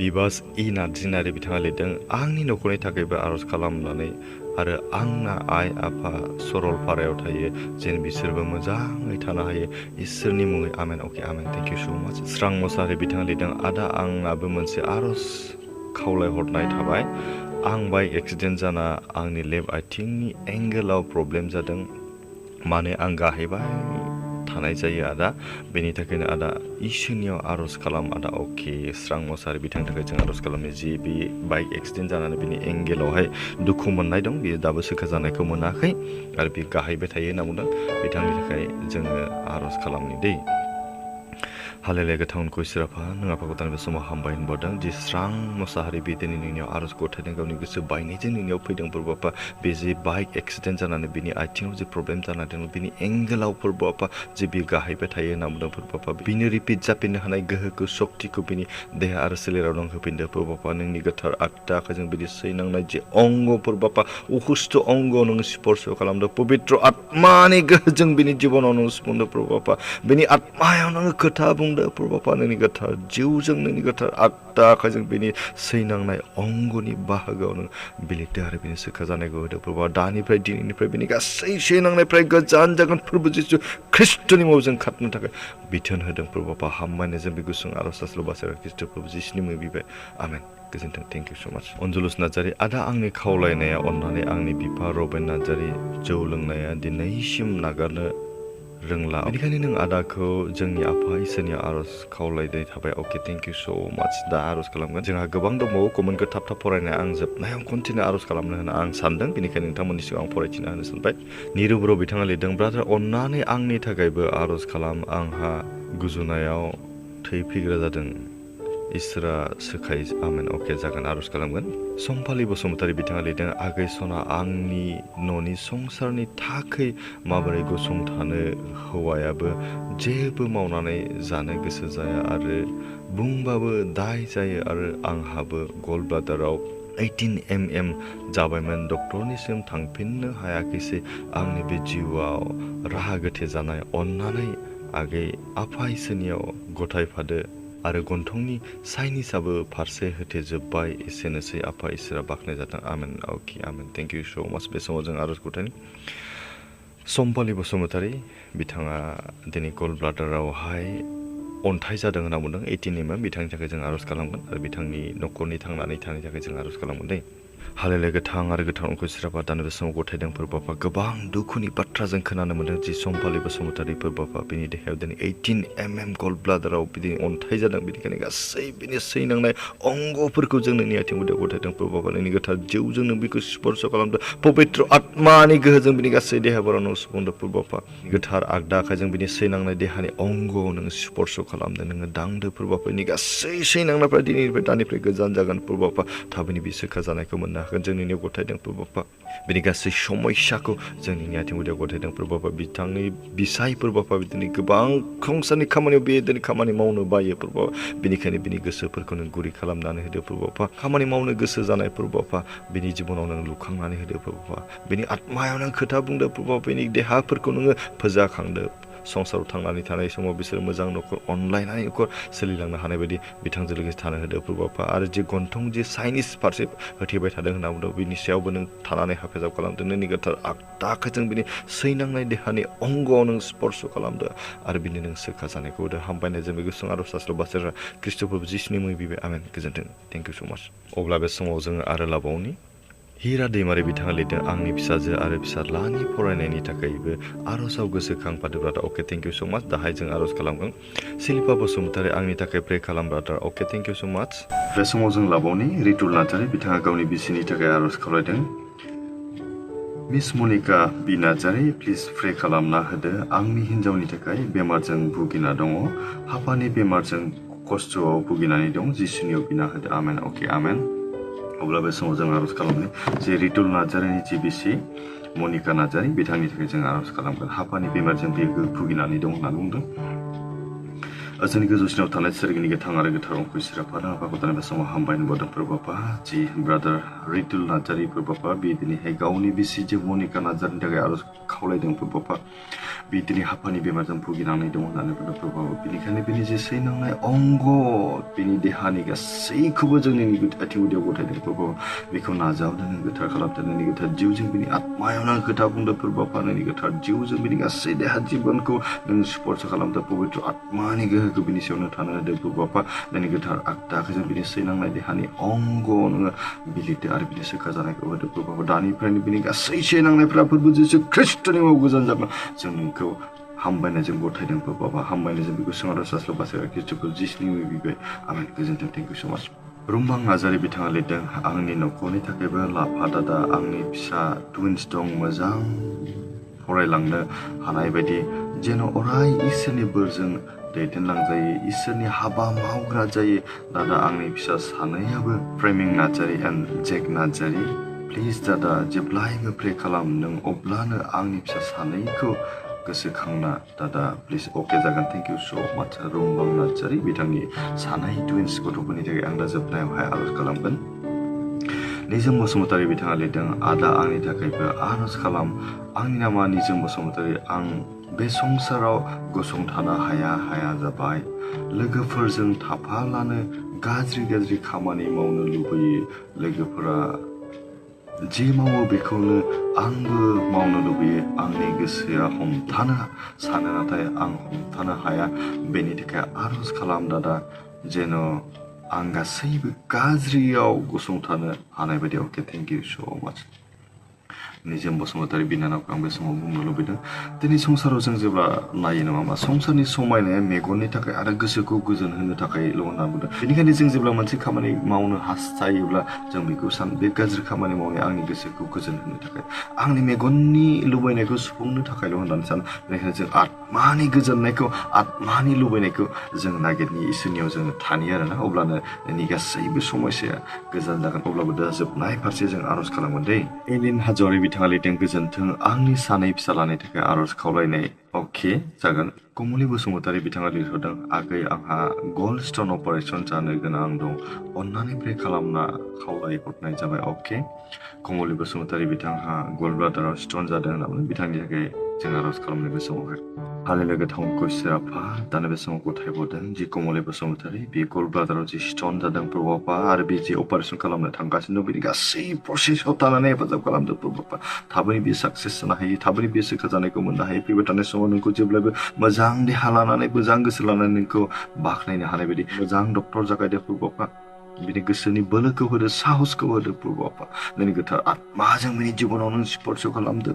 बिबास इ नार्जिनारि बिथाङा लिरदों आंनि न'खरनि थाखायबो आर'ज खालामनानै आरो आंना आइ आफा सरलपारायाव थायो जेन बिसोरबो मोजाङै थानो हायो इसोरनि मुङै आमेन अके आमेन थेंक इउ स' माच। स्रां मुसाहारि बिथाङा लिरदों आदा आंनाबो मोनसे आर'ज खावलायहरनाय थाबाय आं बाइक एक्सिडेन्ट जाना आंनि लेफ्ट आथिंनि एंगोलाव प्रब्लेम जादों माने आं गाहायबाय थानाय जायो आदा बेनि थाखायनो आदा इसोरनियाव आर'ज खालाम आदा अके स्रां मुसाहारि बिथांनि थाखाय जों आर'ज खालामनो जि बे बाइक एक्सिडेन्ट जानानै बिनि एंगेलावहाय दुखु मोननाय दं बियो दाबो सोखा जानायखौ मोनाखै आरो बे गाहायबाय थायो होनना बुंदों बिथांनि थाखाय जोङो आर'ज खालामनि दै। हालेले गोथांखौ इसोराफा नों आफाखौ बे समाव हामबाय होनबावदों जि स्रां मुसाहारि बे दिनै नोंनियाव आर'ज गथायदों गावनि गोसो बायनायजों नोंनियाव फैदों फोरबोआफा बे जि बाइक एक्सिडेन्ट जानानै बिनि आथिङाव जि प्रब्लेम जानानै दङ बिनि एंगेलाव फोरबोआफा जि बि गाहायबाय थायो होनना बुंदों फोरबोआफा बिनो रिपिट जाफिननो हानाय गोहोखौ सक्तिखौ बिनि देहा आरो सोलेराव दं होफिनदो फोरबोआफा नोंनि गोथार आगदा आखाइजों बिदि सैनांनाय जे अंग फोरबोआफा उखुस्त अंग नों स्पर्श खालामदो पबित्र आत्मानि गोहोजों बिनि जिबनाव नों सुफुंदो फोरबोआफा बिनि आत्मायाव नोङो खोथा बुंदो फोरबोआफा नोंनि गोथार जिउजों नोंनि गोथार आगदा आखाइजों बिनि सैनांनाय अंगनि बाहागोआव नों बिलिरदो आरो बिनि सोखा जानायखौ होदो फोरबोआ दानिफ्राय दिनैनिफ्राय बिनि गासै सैनांनायनिफ्राय गोजान जागोन फोरबो जिसु ख्रिस्ट'नि मुङाव जों खारनो थाखाय बिथोन होदों फोरबोआफा हामबायनो जों बे गुसुं आर'ज सास्ल' बासायग्रा ख्रिस्ट' फोरबो जिसुनि मुङै बिबाय आमेन गोजोन्थों थेंक इउ स' माच। अनजुलुस नार्जारी आदा आंनि खावलायनाया अन्नानै आंनि बिफा रबेन नार्जारी जौ लोंनाया दिनैसिम नागारनो रोंला बेनिखायनो नों आदाखौ जोंनि आफा इसोरनि आर'ज खावलायनाय थाबाय अके थेंक इउ स' माच दा आर'ज खालामगोन जोंहा गोबां दंबावो कमेन्टखौ थाब थाब फरायनाय आं जोबनायाव कन्टिनिउ आर'ज खालामनो होनना आं सानदों बेनिखायनो नोंथांमोननि सिगाङाव आं फरायथिना होनो सानबाय। निरु बर' बिथाङा लिरदों ब्रादार अन्नानै आंनि थाखायबो आर'ज खालाम आंहा गुजुनायाव थै फैग्रा जादों इसोरा सोखाय आमेन अके जागोन आर'ज खालामगोन। सम्फालि बसुमतारी बिथाङा लिरदों आगै सना आंनि न'नि संसारनि थाखै माबोरै गसंथानो हौवायाबो जेबो मावनानै जानो गोसो जाया आरो बुंबाबो दाय जायो आरो आंहाबो गल ब्लादाराव 18 mm जाबायमोन डक्टरनिसिम थांफिननो हायाखैसै आंनि बे जिउआव राहा गोथे जानाय अन्नानै आगै आफा इसोरनियाव गथायफादो आरो गन्थंनि साइनिसाबो फारसे होथेजोब्बाय एसेनोसै आफा इसोरा बाख्नाय जाथों आमेन अके आमेन थेंक इउ स' माच बे समाव जों आर'ज गथायनि सम्पालि बसुमतारी बिथाङा दिनै गल ब्लादारावहाय अन्थाइ जादों होनना बुंदों 18 mm बिथांनि थाखाय जों आर'ज खालामगोन आरो बिथांनि न'खरनि थांनानै थानायनि थाखाय जों आर'ज खालामगोन दै। हालेले गोथां आरो गोथां अंखौ इसोराफा दानो बे समाव गथायदों फोरबोआफा गोबां दुखुनि बाथ्रा जों खोनानो मोनदों जि सम्पालि बसुमतारी फोरबोआफा बिनि देहायाव दिनै 18 mm गल ब्लादाराव बिदि अन्थाइ जादों बेनिखायनो गासै बिनि सैनांनाय अंगफोरखौ जों नोंनि आथिं गुदियाव गथायदों फोरबोआफा नोंनि गोथार जिउजों नों बेखौ स्पर्श खालामदो पबित्र आत्मानि गोहोजों बिनि गासै देहाफोराव नों सुफुंदो फोरबोआफा गोथार आगदा आखाइजों बिनि सैनांनाय देहानि अंगआव नों स्पर्श खालामदो नोङो दांदो फोरबोआफा बिनि गासै सैनांनायफ्रा दिनैनिफ्राय दानिफ्राय गोजान जागोन फोरबोआफा थाबैनो बि सोखा जानायखौ मोन मोननो हागोन जों नोंनियाव गथायदों प्रभु बापा बिनि गासै समयसाखौ जों नोंनि आथिं गुदियाव गथायदों प्रभु बापा बिथांनि बिसाय प्रभु बापा बिदिनो गोबां संसारनि खामानियाव बे दिनै खामानि मावनो बायो प्रभु बापा बिनिखायनो बिनि गोसोफोरखौ नों गुरै खालामनानै होदो प्रभु बापा खामानि मावनो गोसो जानाय प्रभु बापा बिनि जिबनाव नों लुखांनानै होदो प्रभु बापा बिनि आत्मायाव नों खोथा बुंदो प्रभु बापा बिनि देहाफोरखौ नोङो फोजाखांदो संसाराव थांनानै थानाय समाव बिसोर मोजां न'खर अनलायनानै न'खर सोलिलांनो हानाय बायदि बिथांजों लोगोसे थानो होदो प्रभु बापा आरो जे गन्थं जे चाइनिस फारसे होथेबाय थादों होनना बुंदों बिनि सायावबो नों थानानै हेफाजाब खालामदो नोंनि गोथार आगदा आखाइजों बिनि सैनांनाय देहानि अंगआव नों स्पर्श खालामदो आरो बिनि नों सोखा जानायखौ होदो हामबायनाय जों बे गुसुं आरज सास्त्र बासेरा ख्रिस्ट'फोर जिसुनि मुङै बिबाय आमेन गोजोन्थों थेंक इउ स' माच अब्ला बे समाव जोङो आरो लाबावनि हिरा दैमारि बिथाङा लिरदों आंनि फिसाजो आरो फिसाज्लानि फरायनायनि थाखायबो आर'जाव गोसोखां fado brother okay thank you so' माच दाहाय जों आर'ज खालामगोन सिलिपा बसुमतारी आंनि थाखाय प्रे खालाम brother okay thank you so' माच बे समाव जों लाबावनि रितुल नार्जारी बिथाङा गावनि बिसिनि थाखाय आर'ज खालामदों miss Monika B Narzary please pray खालामना होदो आंनि हिन्जावनि थाखाय बेमारजों भुगिना दङ हापानि बेमारजों खस्थ'आव भुगिनानै दं जिसुनियाव बिना होदो आमेन अके आमेन अब्ला बे समाव जों आर'ज खालामनि जे रितुल नार्जारीनि जि बिसि मनिका नार्जारी बिथांनि थाखाय जों आर'ज खालामगोन हापानि बेमारजों बियो भुगिनानै दं होनना बुंदों जोंनि गोजौसिनाव थानाय सोरगिनि गोथां आरो गोथार अंख इसोरा फादर आफाखौ दानि बे समाव हामबायनो बावदों प्रभु बापा जि ब्रादार रितुल नार्जारी प्रभु बापा बे दिनैहाय गावनि बिसि जे मनिका नार्जारीनि थाखाय आर'ज खावलायदों प्रभु बापा बे दिनै हापानि बेमारजों भुगिनानै दं होननानै बुंदों प्रभु बापा बेनिखायनो बिनि जे सैनांनाय अंग बिनि देहानि गासैखौबो जोंनि आथिं गुदियाव गथायदों प्रभु बेखौ नाजावदों नों गोथार खालामदों नोंनि गोथार जिउजों बिनि आत्मायाव नों खोथा बुंदों प्रभु बापा नोंनि गोथार जिउजों बिनि गासै देहा जिबनखौ नों स्पर्श खालामदों पबित्र आत्मानि गोहोखौ बिनि सायावनो थानो होदों प्रभु बापा नोंनि गोथार आगदा आखाइजों बिनि सैनांनाय देहानि अंग नोङो बिलिरदो आरो बिनि सोखा जानायखौ होदो प्रभु बापा दानिफ्रायनो बिनि गासै सैनांनायफ्रा फोरबो जिसु ख्रिस्ट'नि मुङाव गोजान जागोन जों नोंखौ हामबायनायजों गथायदों प्रभु बापा हामबायनायजों बेखौ सोंहारा सास्ल' बासायग्रा ख्रिस्ट'खौ जिसुनि मुङै बिबाय आमेन गोजोन्थों थेंक इउ स' माच रुमबां नार्जारी बिथाङा लिरदों आंनि न'खरनि थाखायबो लाफा दादा आंनि फिसा टुइन्स दं मोजां फरायलांनो हानाय बायदि जेन' अराय इसोरनि बोरजों दैदेनलांजायो इसोरनि हाबा मावग्रा जायो दादा आंनि फिसा सानैयाबो फ्रेमिं Narzary and Jake Narzary please दादा जेब्लायबो प्रे खालाम नों अब्लानो आंनि फिसा सानैखौ गोसोखांना दादा प्लिज अके जागोन थेंक इउ स' माच रुमबां नार्जारी बिथांनि सानै टुइन्स गथ'फोरनि थाखाय आं दा जोबनायावहाय आर'ज खालामगोन निजोम बसुमतारी बिथाङा लिरदों आदा आंनि थाखायबो आर'ज खालाम आंनि नामा निजोम बसुमतारी आं बे संसाराव गसंथानो हाया जाबाय लोगोफोरजों थाफालानो गाज्रि खामानि मावनो लुबैयो लोगोफोरा जे मावो बेखौनो आंबो मावनो लुबैयो आंनि गोसोआ हमथानो सानो नाथाय आं हमथानो हाया बेनि थाखाय आर'ज खालाम दादा जेन' आं गासैबो गाज्रियाव गसंथानो हानाय बायदि अके थेंक इउ स' माच निजोम बसुमतारी बिनानावखौ आं बे समाव बुंनो लुबैदों दिनै संसाराव जों जेब्ला नायो नङा होमबा संसारनि समायनाया मेगननि थाखाय आरो गोसोखौ गोजोन होनो थाखायल' होनना बुंदों बेनिखायनो जों जेब्ला मोनसे खामानि मावनो हास्थायोब्ला जों बेखौ बे गाज्रि खामानि मावनाया आंनि गोसोखौ गोजोन होनो थाखाय आंनि मेगननि लुबैनायखौ सुफुंनो थाखायल' होननानै सानो बेनिखायनो जों आत्मानि गोजोननायखौ आत्मानि लुबैनायखौ जों नागिरनि इसोरनियाव जोङो थानि आरोना अब्लानो नोंनि गासैबो समस्याया गोजान जागोन अब्लाबो दा जोबनाय फारसे जों आर'ज खालामगोन दै एलिन हाज'वारि बिथाङा लिरदों गोजोन्थों आंनि सानै फिसालानि थाखाय आर'ज खावलायनाय अके जागोन कमलि बसुमतारी बिथाङा लिरहरदों आगै आंहा गल्ड स्टन अपारेसन जानो गोनां दं अन्नानै प्रे खालामना खावलायहरनाय जाबाय अके कमलि बसुमतारी बिथांहा गल्ड ब्लाडाराव स्टन जादों होनना बुंदों बिथांनि थाखाय जों आर'ज खालामनाय बे समावहाय हालेलुया गोथां इसोराफा दानो बे समाव गथायहरदों जि कमलि बसुमतारी बे गल्ड ब्लाडाराव जि स्टन जादों प्रभुपा आरो बे जि अपारेसन खालामनो थांगासिनो दं बिनि गासै प्रसेसआव थानानै हेफाजाब खालामदों प्रभुपा थाबैनो बे साक्सेस जानो हायो थाबैनो बे सोखा जानायखौ मोननो हायो फैबाय थानाय समाव नोंखौ जेब्लायबो मोजां देहा लानानै मोजां गोसो लानानै नोंखौ बाख्नायनो हानाय बायदि मोजां डक्टर जागायदो प्रभुपा बिनि गोसोनि बोलोखौ होदो साहसखौ होदो प्रभुपा नोंनि गोथार आत्माजों बिनि जिबनाव नों स्पर्श खालामदो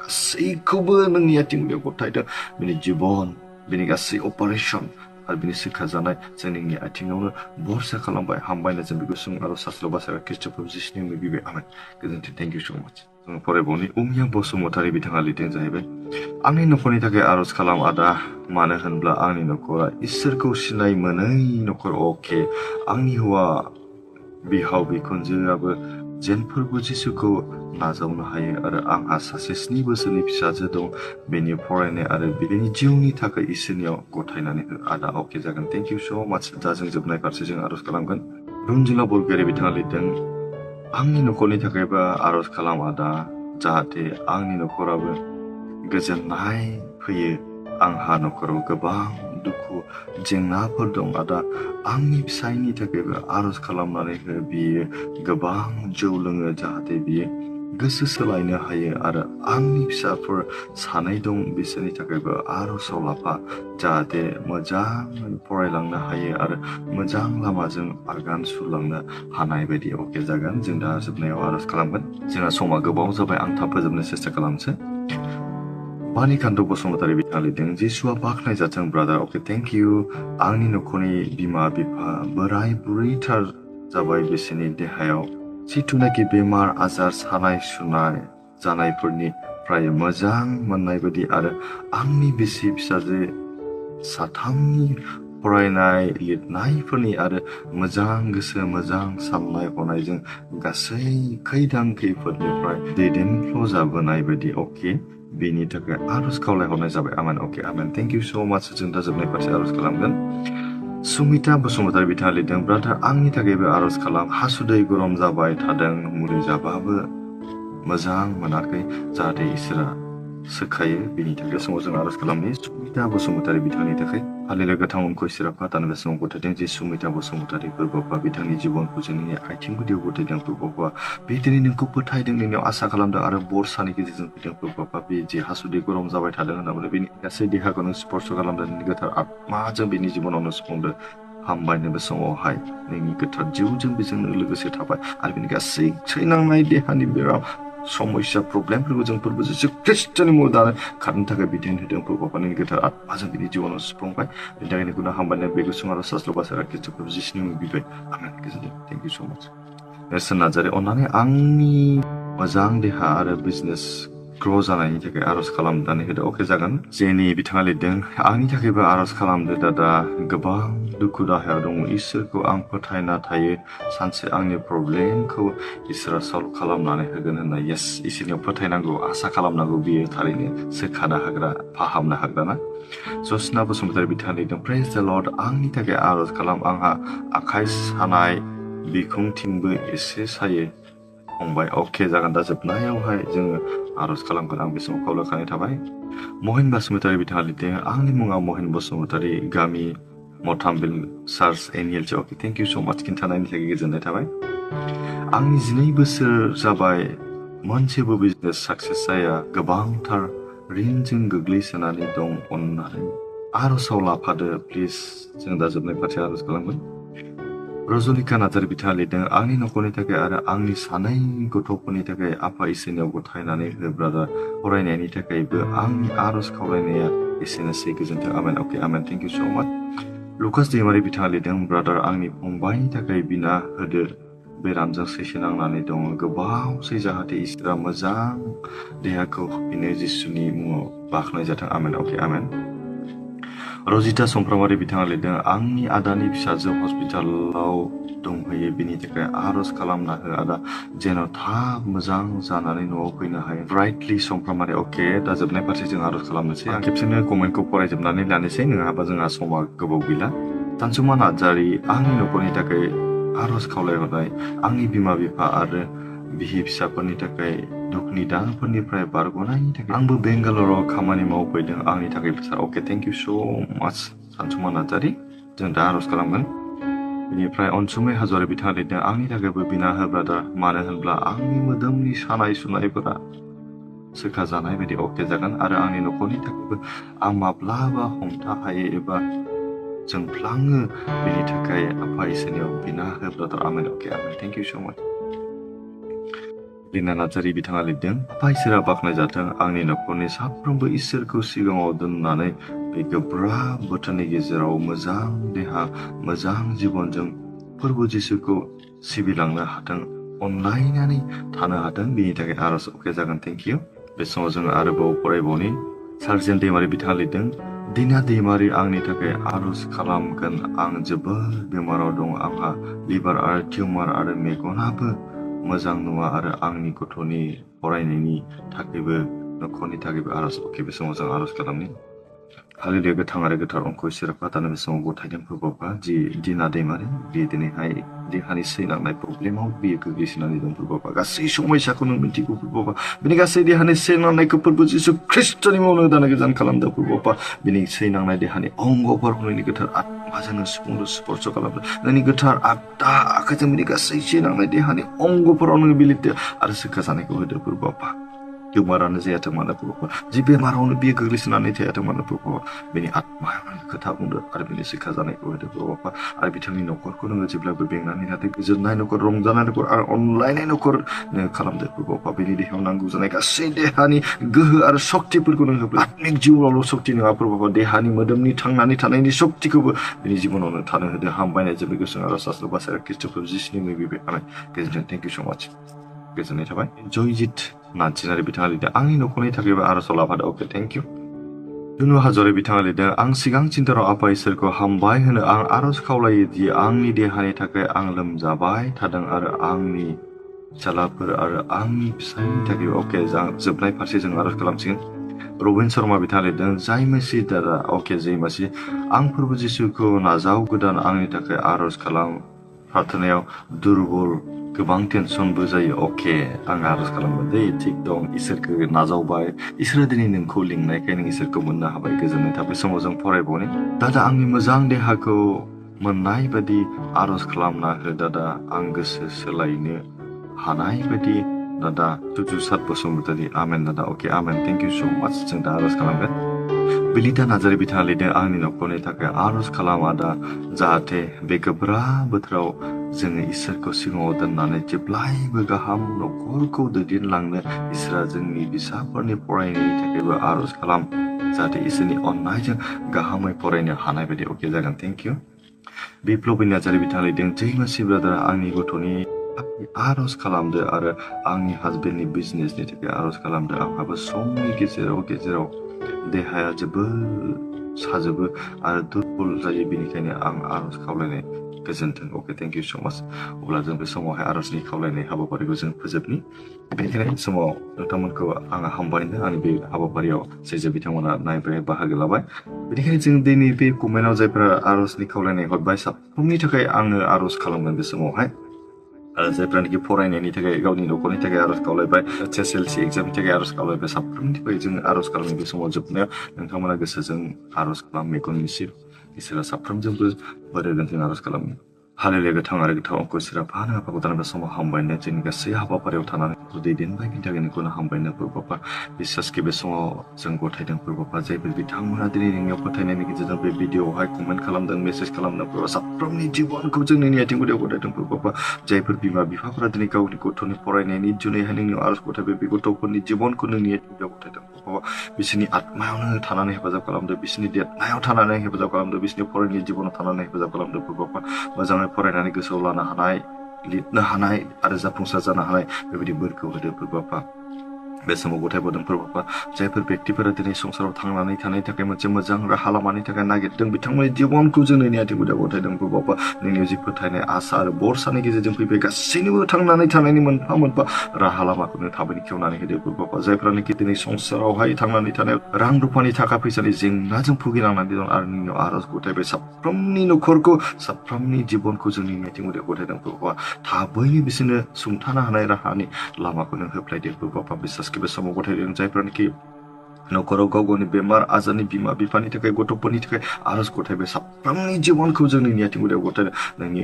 गासैखौबो नोंनि आथिं गुदियाव गथायदों बिनि जिबन बिनि गासै अपारेसन आरो बिनि सोखा जानाय जों नोंनि आथिङावनो भरसा खालामबाय हामबायनो जों बेखौ सों आरो सास्ल' बासायग्रा ख्रिस्ट'फोर जिसुनि मुङै बिबाय आमेन गोजोन्थों थेंक इउ स' माच जों फरायबावनि उमिया बसुमतारी बिथाङा लिरदों जाहैबाय आंनि न'खरनि थाखाय आर'ज खालाम आदा मानो होनब्ला आंनि न'खरा इसोरखौ सिनाय मोनै न'खर अके आंनि हौवा बिहाव बिखुनजोआबो जेन फोरबो जिसुखौ नाजावनो हायो आरो आंहा सासे 7 बोसोरनि फिसाजो दं बेनि फरायनाय आरो बिनि जिउनि थाखाय इसोरनियाव गथायनानै हो आदा अके जागोन थेंक इउ स' माच दा जों जोबनाय फारसे जों आर'ज खालामगोन रुनजिला बरगयारि बिथाङा लिरदों आंनि नखरनि थाखायबो आर'ज खालाम आदा जाहाथे आंनि नखराबो गोजोननाय फैयो आंहा नखराव गोबां दुखु जेंनाफोर दं आदा आंनि फिसायनि थाखायबो आर'ज खालामनानै हो बियो गोबां जौ लोङो जाहाथे बियो गोसो सोलायनो हायो आरो आंनि फिसाफोर सानै दं बिसोरनि थाखायबो आर'जआव लाफा जाहाथे मोजाङै फरायलांनो हायो आरो मोजां लामाजों आगान सुरलांनो हानाय बायदि अके जागोन जों दा जोबनायाव आर'ज खालामगोन जोंहा समा गोबाव जाबाय आं थाब फोजोबनो सेस्था खालामसै बानिकान्त बसुमतारी बिथाङा लिरदों जिसुआ बाख्नायजाथों ब्रादार अके थेंक इउ आंनि नखरनि बिमा बिफा बोराय बुरैथार जाबाय बिसोरनि देहायाव जिथुनाखि बेमार आजार सानाय सुनाय जानायफोरनिफ्राय मोजां मोननाय बायदि आरो आंनि बिसि फिसाजो साथामनि फरायनाय लिरनायफोरनि आरो मोजां गोसो मोजां साननाय हनायजों गासै खैदां खैफोदनिफ्राय दैदेनफ्ल' जाबोनाय बायदि अके बेनि थाखाय आर'ज खावलायहरनाय जाबाय आमेन अके आमेन थेंक इउ स' माच जों दा जोबनाय फारसे आर'ज खालामगोन सुमिता बसुमतारी बिथाङा लिरदों ब्रादार आंनि थाखायबो आर'ज खालाम हासुदै गरम जाबाय थादों मुलि जाबाबो मोजां मोनाखै जाहाथे इसोरा सोखायो बेनि थाखाय समाव जों आर'ज खालामनि सुमिता बसुमतारी बिथांनि थाखाय हालेलुया गोथां उनखौ इसोरा फातान बे समाव गथायदों जे सुमिता बसुमतारी फोरबोआ बिथांनि जिबनखौ जोंनि आथिं गुदियाव गथायदों फोरबोआ बे दिनै नोंखौ फोथायदों नोंनियाव आसा खालामदों आरो बरसानि गेजेरजों फैदों फोरबोआ बे जे हासुदै गरम जाबाय थादों होनना बुंदों बेनि गासै देहाखौ नों स्पर्श खालामदों नोंनि गोथार आत्माजों बेनि जिबनावनो सुफुंदों हामबायनो बे समावहाय नोंनि गोथार जिउजों बेजोंनो लोगोसे थाबाय आरो बेनि गासै थैनांनाय देहानि बेराम समस्या प्रब्लेमफोरखौ जों फोरबो जिसु ख्रिस्टनि मुङाव दानो खारनो थाखाय बिथोन होदों फोरबोनि गोथार आत्माजों बिनि जिबनाव सुफुंबाय बेनि थाखायनो गुना हामबायनो बे गुसुं आरो सास्ल' बासारा ख्रिस्टखौ जिसुनि मुङाव बिबाय आमेन गोजोनथों थेंक इउ स' माच नेरसोन नार्जारि अननानै आंनि मोजां देहा आरो बिजनेस ग्र' जानायनि थाखाय आर'ज खालामनानै होदो अके जागोन जेनि बिथाङा लिरदों आंनि थाखायबो आर'ज खालामदो दादा गोबां दुखु दाहायाव दङ इसोरखौ आं फोथायना थायो सानसे आंनि प्रब्लेमखौ इसोरा सल्भ खालामनानै होगोन होनना येस इसोरनियाव फोथायनांगौ आसा खालामनांगौ बियो थारैनो सोखानो हाग्रा फाहामनो हाग्रा ना जसना बसुमतारी बिथाङा लिरदों प्रेज द लर्ड आंनि थाखाय आर'ज खालाम आंहा आखाइ सानाय बिखुंथिंबो एसे सायो फंबाय अके जागोन दा जोबनायावहाय जोङो आर'ज खालामगोन आं बे समाव खावलायखानाय थाबाय महिन बसुमतारी बिथाङा लिरदों आंनि मुङा महिन बसुमतारी गामि मथामबिल church एनिएलसि okay thank you so' माच खिन्थानायनि थाखाय गोजोननाय थाबाय आंनि 12 बोसोर जाबाय मोनसेबो बिजनेस साक्सेस जाया गोबांथार ऋणजों गोग्लैसोनानै दं अननानै आर'जआव लाफादो प्लिज जों दा जोबनाय फारसे आर'ज खालामगोन रजलिका नार्जारि बिथाङा लिरदों आंनि नखरनि थाखाय आरो आंनि सानै गथ'फोरनि थाखाय आफा इसोरनियाव गथायनानै हो ब्रादार फरायनायनि थाखायबो आंनि आर'ज खावलायनाया एसेनोसै गोजोन्थों आमेन अके आमेन थेंक इउ स' माच लुकास दैमारि बिथाङा लिरदों ब्रादार आंनि फंबायनि थाखाय बिना होदो बेरामजों सैसोनांनानै दङ गोबावसै जाहाथे इसोरा मोजां देहाखौ होफिनो जिसुनि मुङाव बाख्नायजाथों आमेन अके आमेन रजिता समफ्रामारि बिथाङा लिरदों आंनि आदानि फिसाजो हस्पिटालाव दंहैयो बिनि थाखाय आर'ज खालामना हो आदा जेन' थाब मोजां जानानै न'आव फैनो हायो ब्राइटलि समफ्रामारि अके दा जोबनाय फारसे जों आर'ज खालामनोसै आं खेबसेनो कमेन्टखौ फरायजोबनानै लानोसै नङाबा जोंहा समा गोबाव गैला सानसुमा नार्जारि आंनि नखरनि थाखाय आर'ज खावलायहरनाय आंनि बिमा बिफा आरो बिहि फिसाफोरनि थाखाय दुखुनि दाहाफोरनिफ्राय बारग'नायनि थाखाय आंबो बेंगालराव खामानि मावफैदों आंनि थाखाय सार अके थेंक इउ स' माच सानसुमा नार्जारि जों दा आर'ज खालामगोन बेनिफ्राय अनसुमै हाज'वारि बिथाङा लिरदों आंनि थाखायबो बिना हो ब्रादार मानो होनब्ला आंनि मोदोमनि सानाय सुनायफोरा सोखा जानाय बायदि अके जागोन आरो आंनि नखरनि थाखायबो आं माब्लाबा हमथा हायो एबा जोंफ्लाङो बेनि थाखाय आफा इसोरनियाव बिना हो brother amen okay amen thank you so' माच लिना नार्जारि बिथाङा लिरदों आफा इसोरा बाख्नायजाथों आंनि नखरनि साफ्रोमबो इसोरखौ सिगाङाव दोननानै बे गोब्राब बोथोरनि गेजेराव मोजां देहा मोजां जिबनजों फोरबो जिसुखौ सिबिलांनो हाथों अनलायनानै थानो हाथों बेनि थाखाय आर'ज अके जागोन थेंक इउ बे समाव जोङो आरोबाव फरायबावनि सार्जेन दैमारि बिथाङा लिरदों दिना दैमारि आंनि थाखाय आर'ज खालामगोन आं जोबोद बेमाराव दं आंहा लिभार आरो टिउमार आरो मेगनाबो मोजां नुवा आरो आंनि गथ'नि फरायनायनि थाखायबो न'खरनि थाखायबो आर'ज अके बे समाव जों आर'ज खालामनि हालेलुया गोथां आरो गोथार अंख इसोरफा दानो बे समाव गथायदों फोरबोफा जि दिना दैमारि बे दिनैहाय देहानि सैनांनाय प्रब्लेमाव बियो गोग्लैसोनानै दं फोरबोफा गासै समयसाखौ नों मिथिगौ फोरबोफा बिनि गासै देहानि सैनांनायखौ फोरबो जिसु ख्रिस्टनि मुङावनो दानो गोजान खालामदों फोरबोफा बिनि सैनांनाय देहानि अंगफोरखौ नोंनि गोथार आत्माजों नों सुफुंदो स्पर्श खालामदो नोंनि गोथार आगदा आखाइजों बिनि गासै सैनांनाय देहानि अंगफोराव नों बिलिरदो आरो सोखा जानायखौ होदो फोरबोफा बेमारानो जायाथों मानो फोरबोफा जि बेमारावनो बियो गोग्लैसोनानै थायाथों मानो फोरबोफा बिनि आत्मायाव खोथा बुंदो आरो बिनि सोखा जानायखौ होदो फोरबोफा आरो बिथांनि न'खरखौ नोङो जेब्लाबो बेंनानै थादो गोजोननाय न'खर रंजानाय न'खर आरो अनलायनाय न'खर नोङो खालामदो फोरबोफा बिनि देहायाव नांगौ जानाय गासै देहानि गोहो आरो सक्तिफोरखौ नों होब्ला आत्मिक जिउआवल' सक्ति नङा फोरबोफा देहानि मोदोमनि थांनानै थानायनि सक्तिखौबो बिनि जिबनावनो थानो होदो हामबायनाय जोबोद गोसो आरो सास्त्र बासाय ख्रिस्ट'फोर जिसुनि मुङै बेबायदि गोजोनथों थेंक इउ स' माच गोजोननाय थाबाय जयजित नाथिनारि बिथाङा लिरदों आंनि न'खरनि थाखायबो आर'ज लाफादो अके थेंक इउ दुनु हाजरे बिथाङा लिरदों आं सिगां चिन्ताराव आफा इसोरखौ हामबाय होनो आं आर'ज खावलायो दि आंनि देहानि थाखाय आं लोमजाबाय थादों आरो आंनि फिसालाफोर आरो आंनि फिसायनि थाखाय अके जोबनाय फारसे जों आर'ज खालामसिगोन रबिन शर्मा बिथाङा लिरदों जाय मासि दादा अके जै मासि आं फोरबो जिसुखौ नाजाव गोदान आंनि थाखाय आर'ज खालाम प्रार्थनायाव दुरबल गोबां टेनसनबो जायो अके आं आर'ज खालामगोन दे थिग दं इसोरखौ नाजावबाय इसोरा दिनै नोंखौ लिंनायखाय नों इसोरखौ मोननो हाबाय गोजोननाय थाबाय समाव जों फरायबावनि दादा आंनि मोजां देहाखौ मोननाय बायदि आर'ज खालामना हो दादा आं गोसो सोलायनो हानाय बायदि दादा जुजुसात बसुमतारी आमेन दादा अके आमेन थेंक इउ स' माच जों दा आर'ज खालामगोन बिलिता नार्जारी बिथाङा लिरदों आंनि न'खरनि थाखाय आर'ज खालाम आदा जाहाथे बे गोब्राब बोथोराव जोङो इसोरखौ सिगाङाव दोननानै जेब्लायबो गाहाम न'खरखौ दैदेनलांनो इसोरा जोंनि फिसाफोरनि फरायनायनि थाखायबो आर'ज खालाम जाहाथे इसोरनि अननायजों गाहामै फरायनो हानाय बायदि अके जागोन थेंक इउ बिप्लबी नार्जारी बिथाङा लिरदों जै मासि ब्रादारा आंनि गथ'नि आर'ज खालामदो आरो आंनि हासबेन्डनि बिजनेसनि थाखाय आर'ज खालामदो आंहाबो समनि गेजेराव देहाया जोबोद साजोबो आरो दुरबल जायो बेनिखायनो आं आर'ज खावलायनाय गोजोन्थों अके थेंक इउ स' माच अब्ला जों बे समावहाय आर'जनि खावलायनाय हाबाफारिखौ जों फोजोबनि बेनिखायनो समाव नोंथांमोनखौ आङो हामबायनो आंनि बे हाबाफारियाव जाय बिथांमोना नायबाय बाहागो लाबाय बेनिखायनो जों दिनै बे कमेन्टआव जायफोरा आर'जनि खावलायनाय हरबाय साफ्रोमनि थाखाय आङो आर'ज खालामगोन बे समावहाय आरो जायफ्रानोखि फरायनायनि थाखाय गावनि न'खरनि थाखाय आर'ज खावलायबाय SSLC एग्जामनि थाखाय आर'ज खावलायबाय साफ्रोमनि थाखाय जों आर'ज खालामनाय बे समाव जोबनायाव नोंथांमोना गोसोजों आर'ज खालाम मेगन मिसिर इसोरा साफ्रोमजोंबो बोरायगोन जों आर'ज खालामो हालेलुया गोथां आरो गोथां अंख इसोरा फानो आफाखौ दाना बे समाव हामबायनो जोंनि गासै हाबाफारियाव थानानै दैदेनबाय बिनि थाखाय नोंखौनो हामबायनो फोरबोफा बिसासखि बे समाव जों गथायदों फोरबोफा जायफोर बिथांमोना दिनै नोंनियाव फोथायनायनि गेजेरजों बे भिडिअआवहाय कमेन्ट खालामदों मेसेज खालामदों फोरबो साफ्रोमनि जिबनखौ जों नोंनि आथिं गुदियाव गथायदों फोरबोफा जायफोर बिमा बिफाफोरा दिनै गावनि गथ'नि फरायनायनि जुनैहाय नोंनियाव आर'ज गथायबाय बे गथ'फोरनि जिबनखौ नोंनि आथिं गुदियाव गथायदों फोरबोफा बिसोरनि आत्मायावनो थानानै हेफाजाब खालामदों बिसोरनि देरनायाव थानानै हेफाजाब खालामदों बिसोरनि फरायनायनि जिबनाव थानानै हेफाजाब खालामदों फोरबोफा मोजाङै फरायनानै गोसोआव लानो हानाय लिरनो हानाय आरो जाफुंसार जानो हानाय बेबायदि बोरखौ होदो फोरबोफा बे समाव गथायबोदों फोरबोफा जायफोर बेक्तिफोरा दिनै संसाराव थांनानै थानायनि थाखाय मोनसे मोजां राहा लामानि थाखाय नागिरदों बिथांमोननि जिबनखौ जों नोंनि आथिं गुदियाव गथायदों फोरबोफा नोंनियाव जि फोथायनाय आसा आरो बरसानि गेजेरजों फैबाय गासैनिबो थांनानै थानायनि मोनफा मोनफा राहा लामाखौनो थाबैनो खेवनानै होदो फोरबोफा जायफ्रानोखि दिनै संसारावहाय थांनानै थानायाव रां रुफानि थाखा फैसानि जेंनाजों भुगिनांनानै दं आरो नोंनियाव आर'ज गथायबाय साफ्रोमनि न'खरखौ साफ्रोमनि जिबनखौ जों नोंनि आथिं गुदियाव गथायदों फोरबोफा थाबैनो बिसोरनो सुंथानो हानाय राहानि लामाखौ नों होफ्लायदो फोरबोफा बिसासखि बे समाव गथायदों जायफ्रानोखि न'खराव गाव गावनि बेमार आजारनि बिमा बिफानि थाखाय गथ'फोरनि थाखाय आर'ज गथायबाय साफ्रोमनि जिबनखौ जों नोंनि आथिं गुदियाव गथायदों नोंनि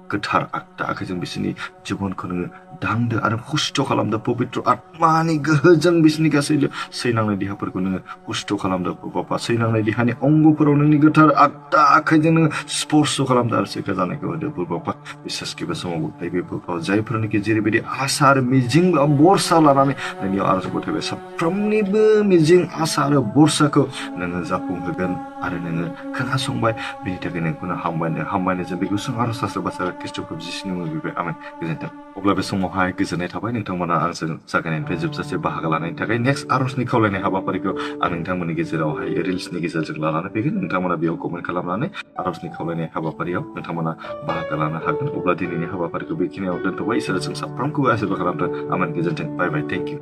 गोथार आगदा आखाइजों बिसोरनि जिबनखौ नोङो दांदो आरो हुस्थ' खालामदो पबित्र आत्मानि गोहोजों बिसोरनि गासै सैनांनाय देहाफोरखौ नोङो हुस्थ' खालामदो बाबा सैनांनाय देहानि अंगफोराव नोंनि गोथार आगदा आखाइजों नोङो स्पर्श खालामदो आरो सेखा जानायखौ होदो बाबा बिसासखि बे समाव गथायबाय बाबा जायफोरनोखि जेरैबायदि आसा आरो मिजिं बरसा लानानै नोंनियाव आर'ज गथायबाय साफ्रोमनिबो मिजिं आसा आरो बरसाखौ नोङो जाफुंहोगोन आरो नोङो खोनासंबाय बिनि थाखाय नोंखौनो हामबायनो जों बेखौ सों आर'ज सास्राबासा खृष्टखौ जिसुनि मुङै बिबाय आमेन गोजोन्थों। अब्ला बे समावहाय गोजोननाय थाबाय नोंथांमोना आंजों जागायनायनिफ्राय जोबजासे बाहागो लानायनि थाखाय। नेक्स्ट आर'जनि खावलायनाय हाबाफारिखौ आं नोंथांमोननि गेजेरावहाय रिल्सनि गेजेरजों लानानै फैगोन। नोंथांमोना बेयाव कमेन्ट खालामनानै आर'जनि खावलायनाय हाबाफारियाव नोंथांमोना बाहागो लानो हागोन। अब्ला दिनैनि हाबाफारिखौ बेखिनियाव दोनथ'बाय। इसोरा जों साफ्रोमखौबो आशीर्बाद खालामथों। आमेन गोजोन्थों। Bye bye. Thank U.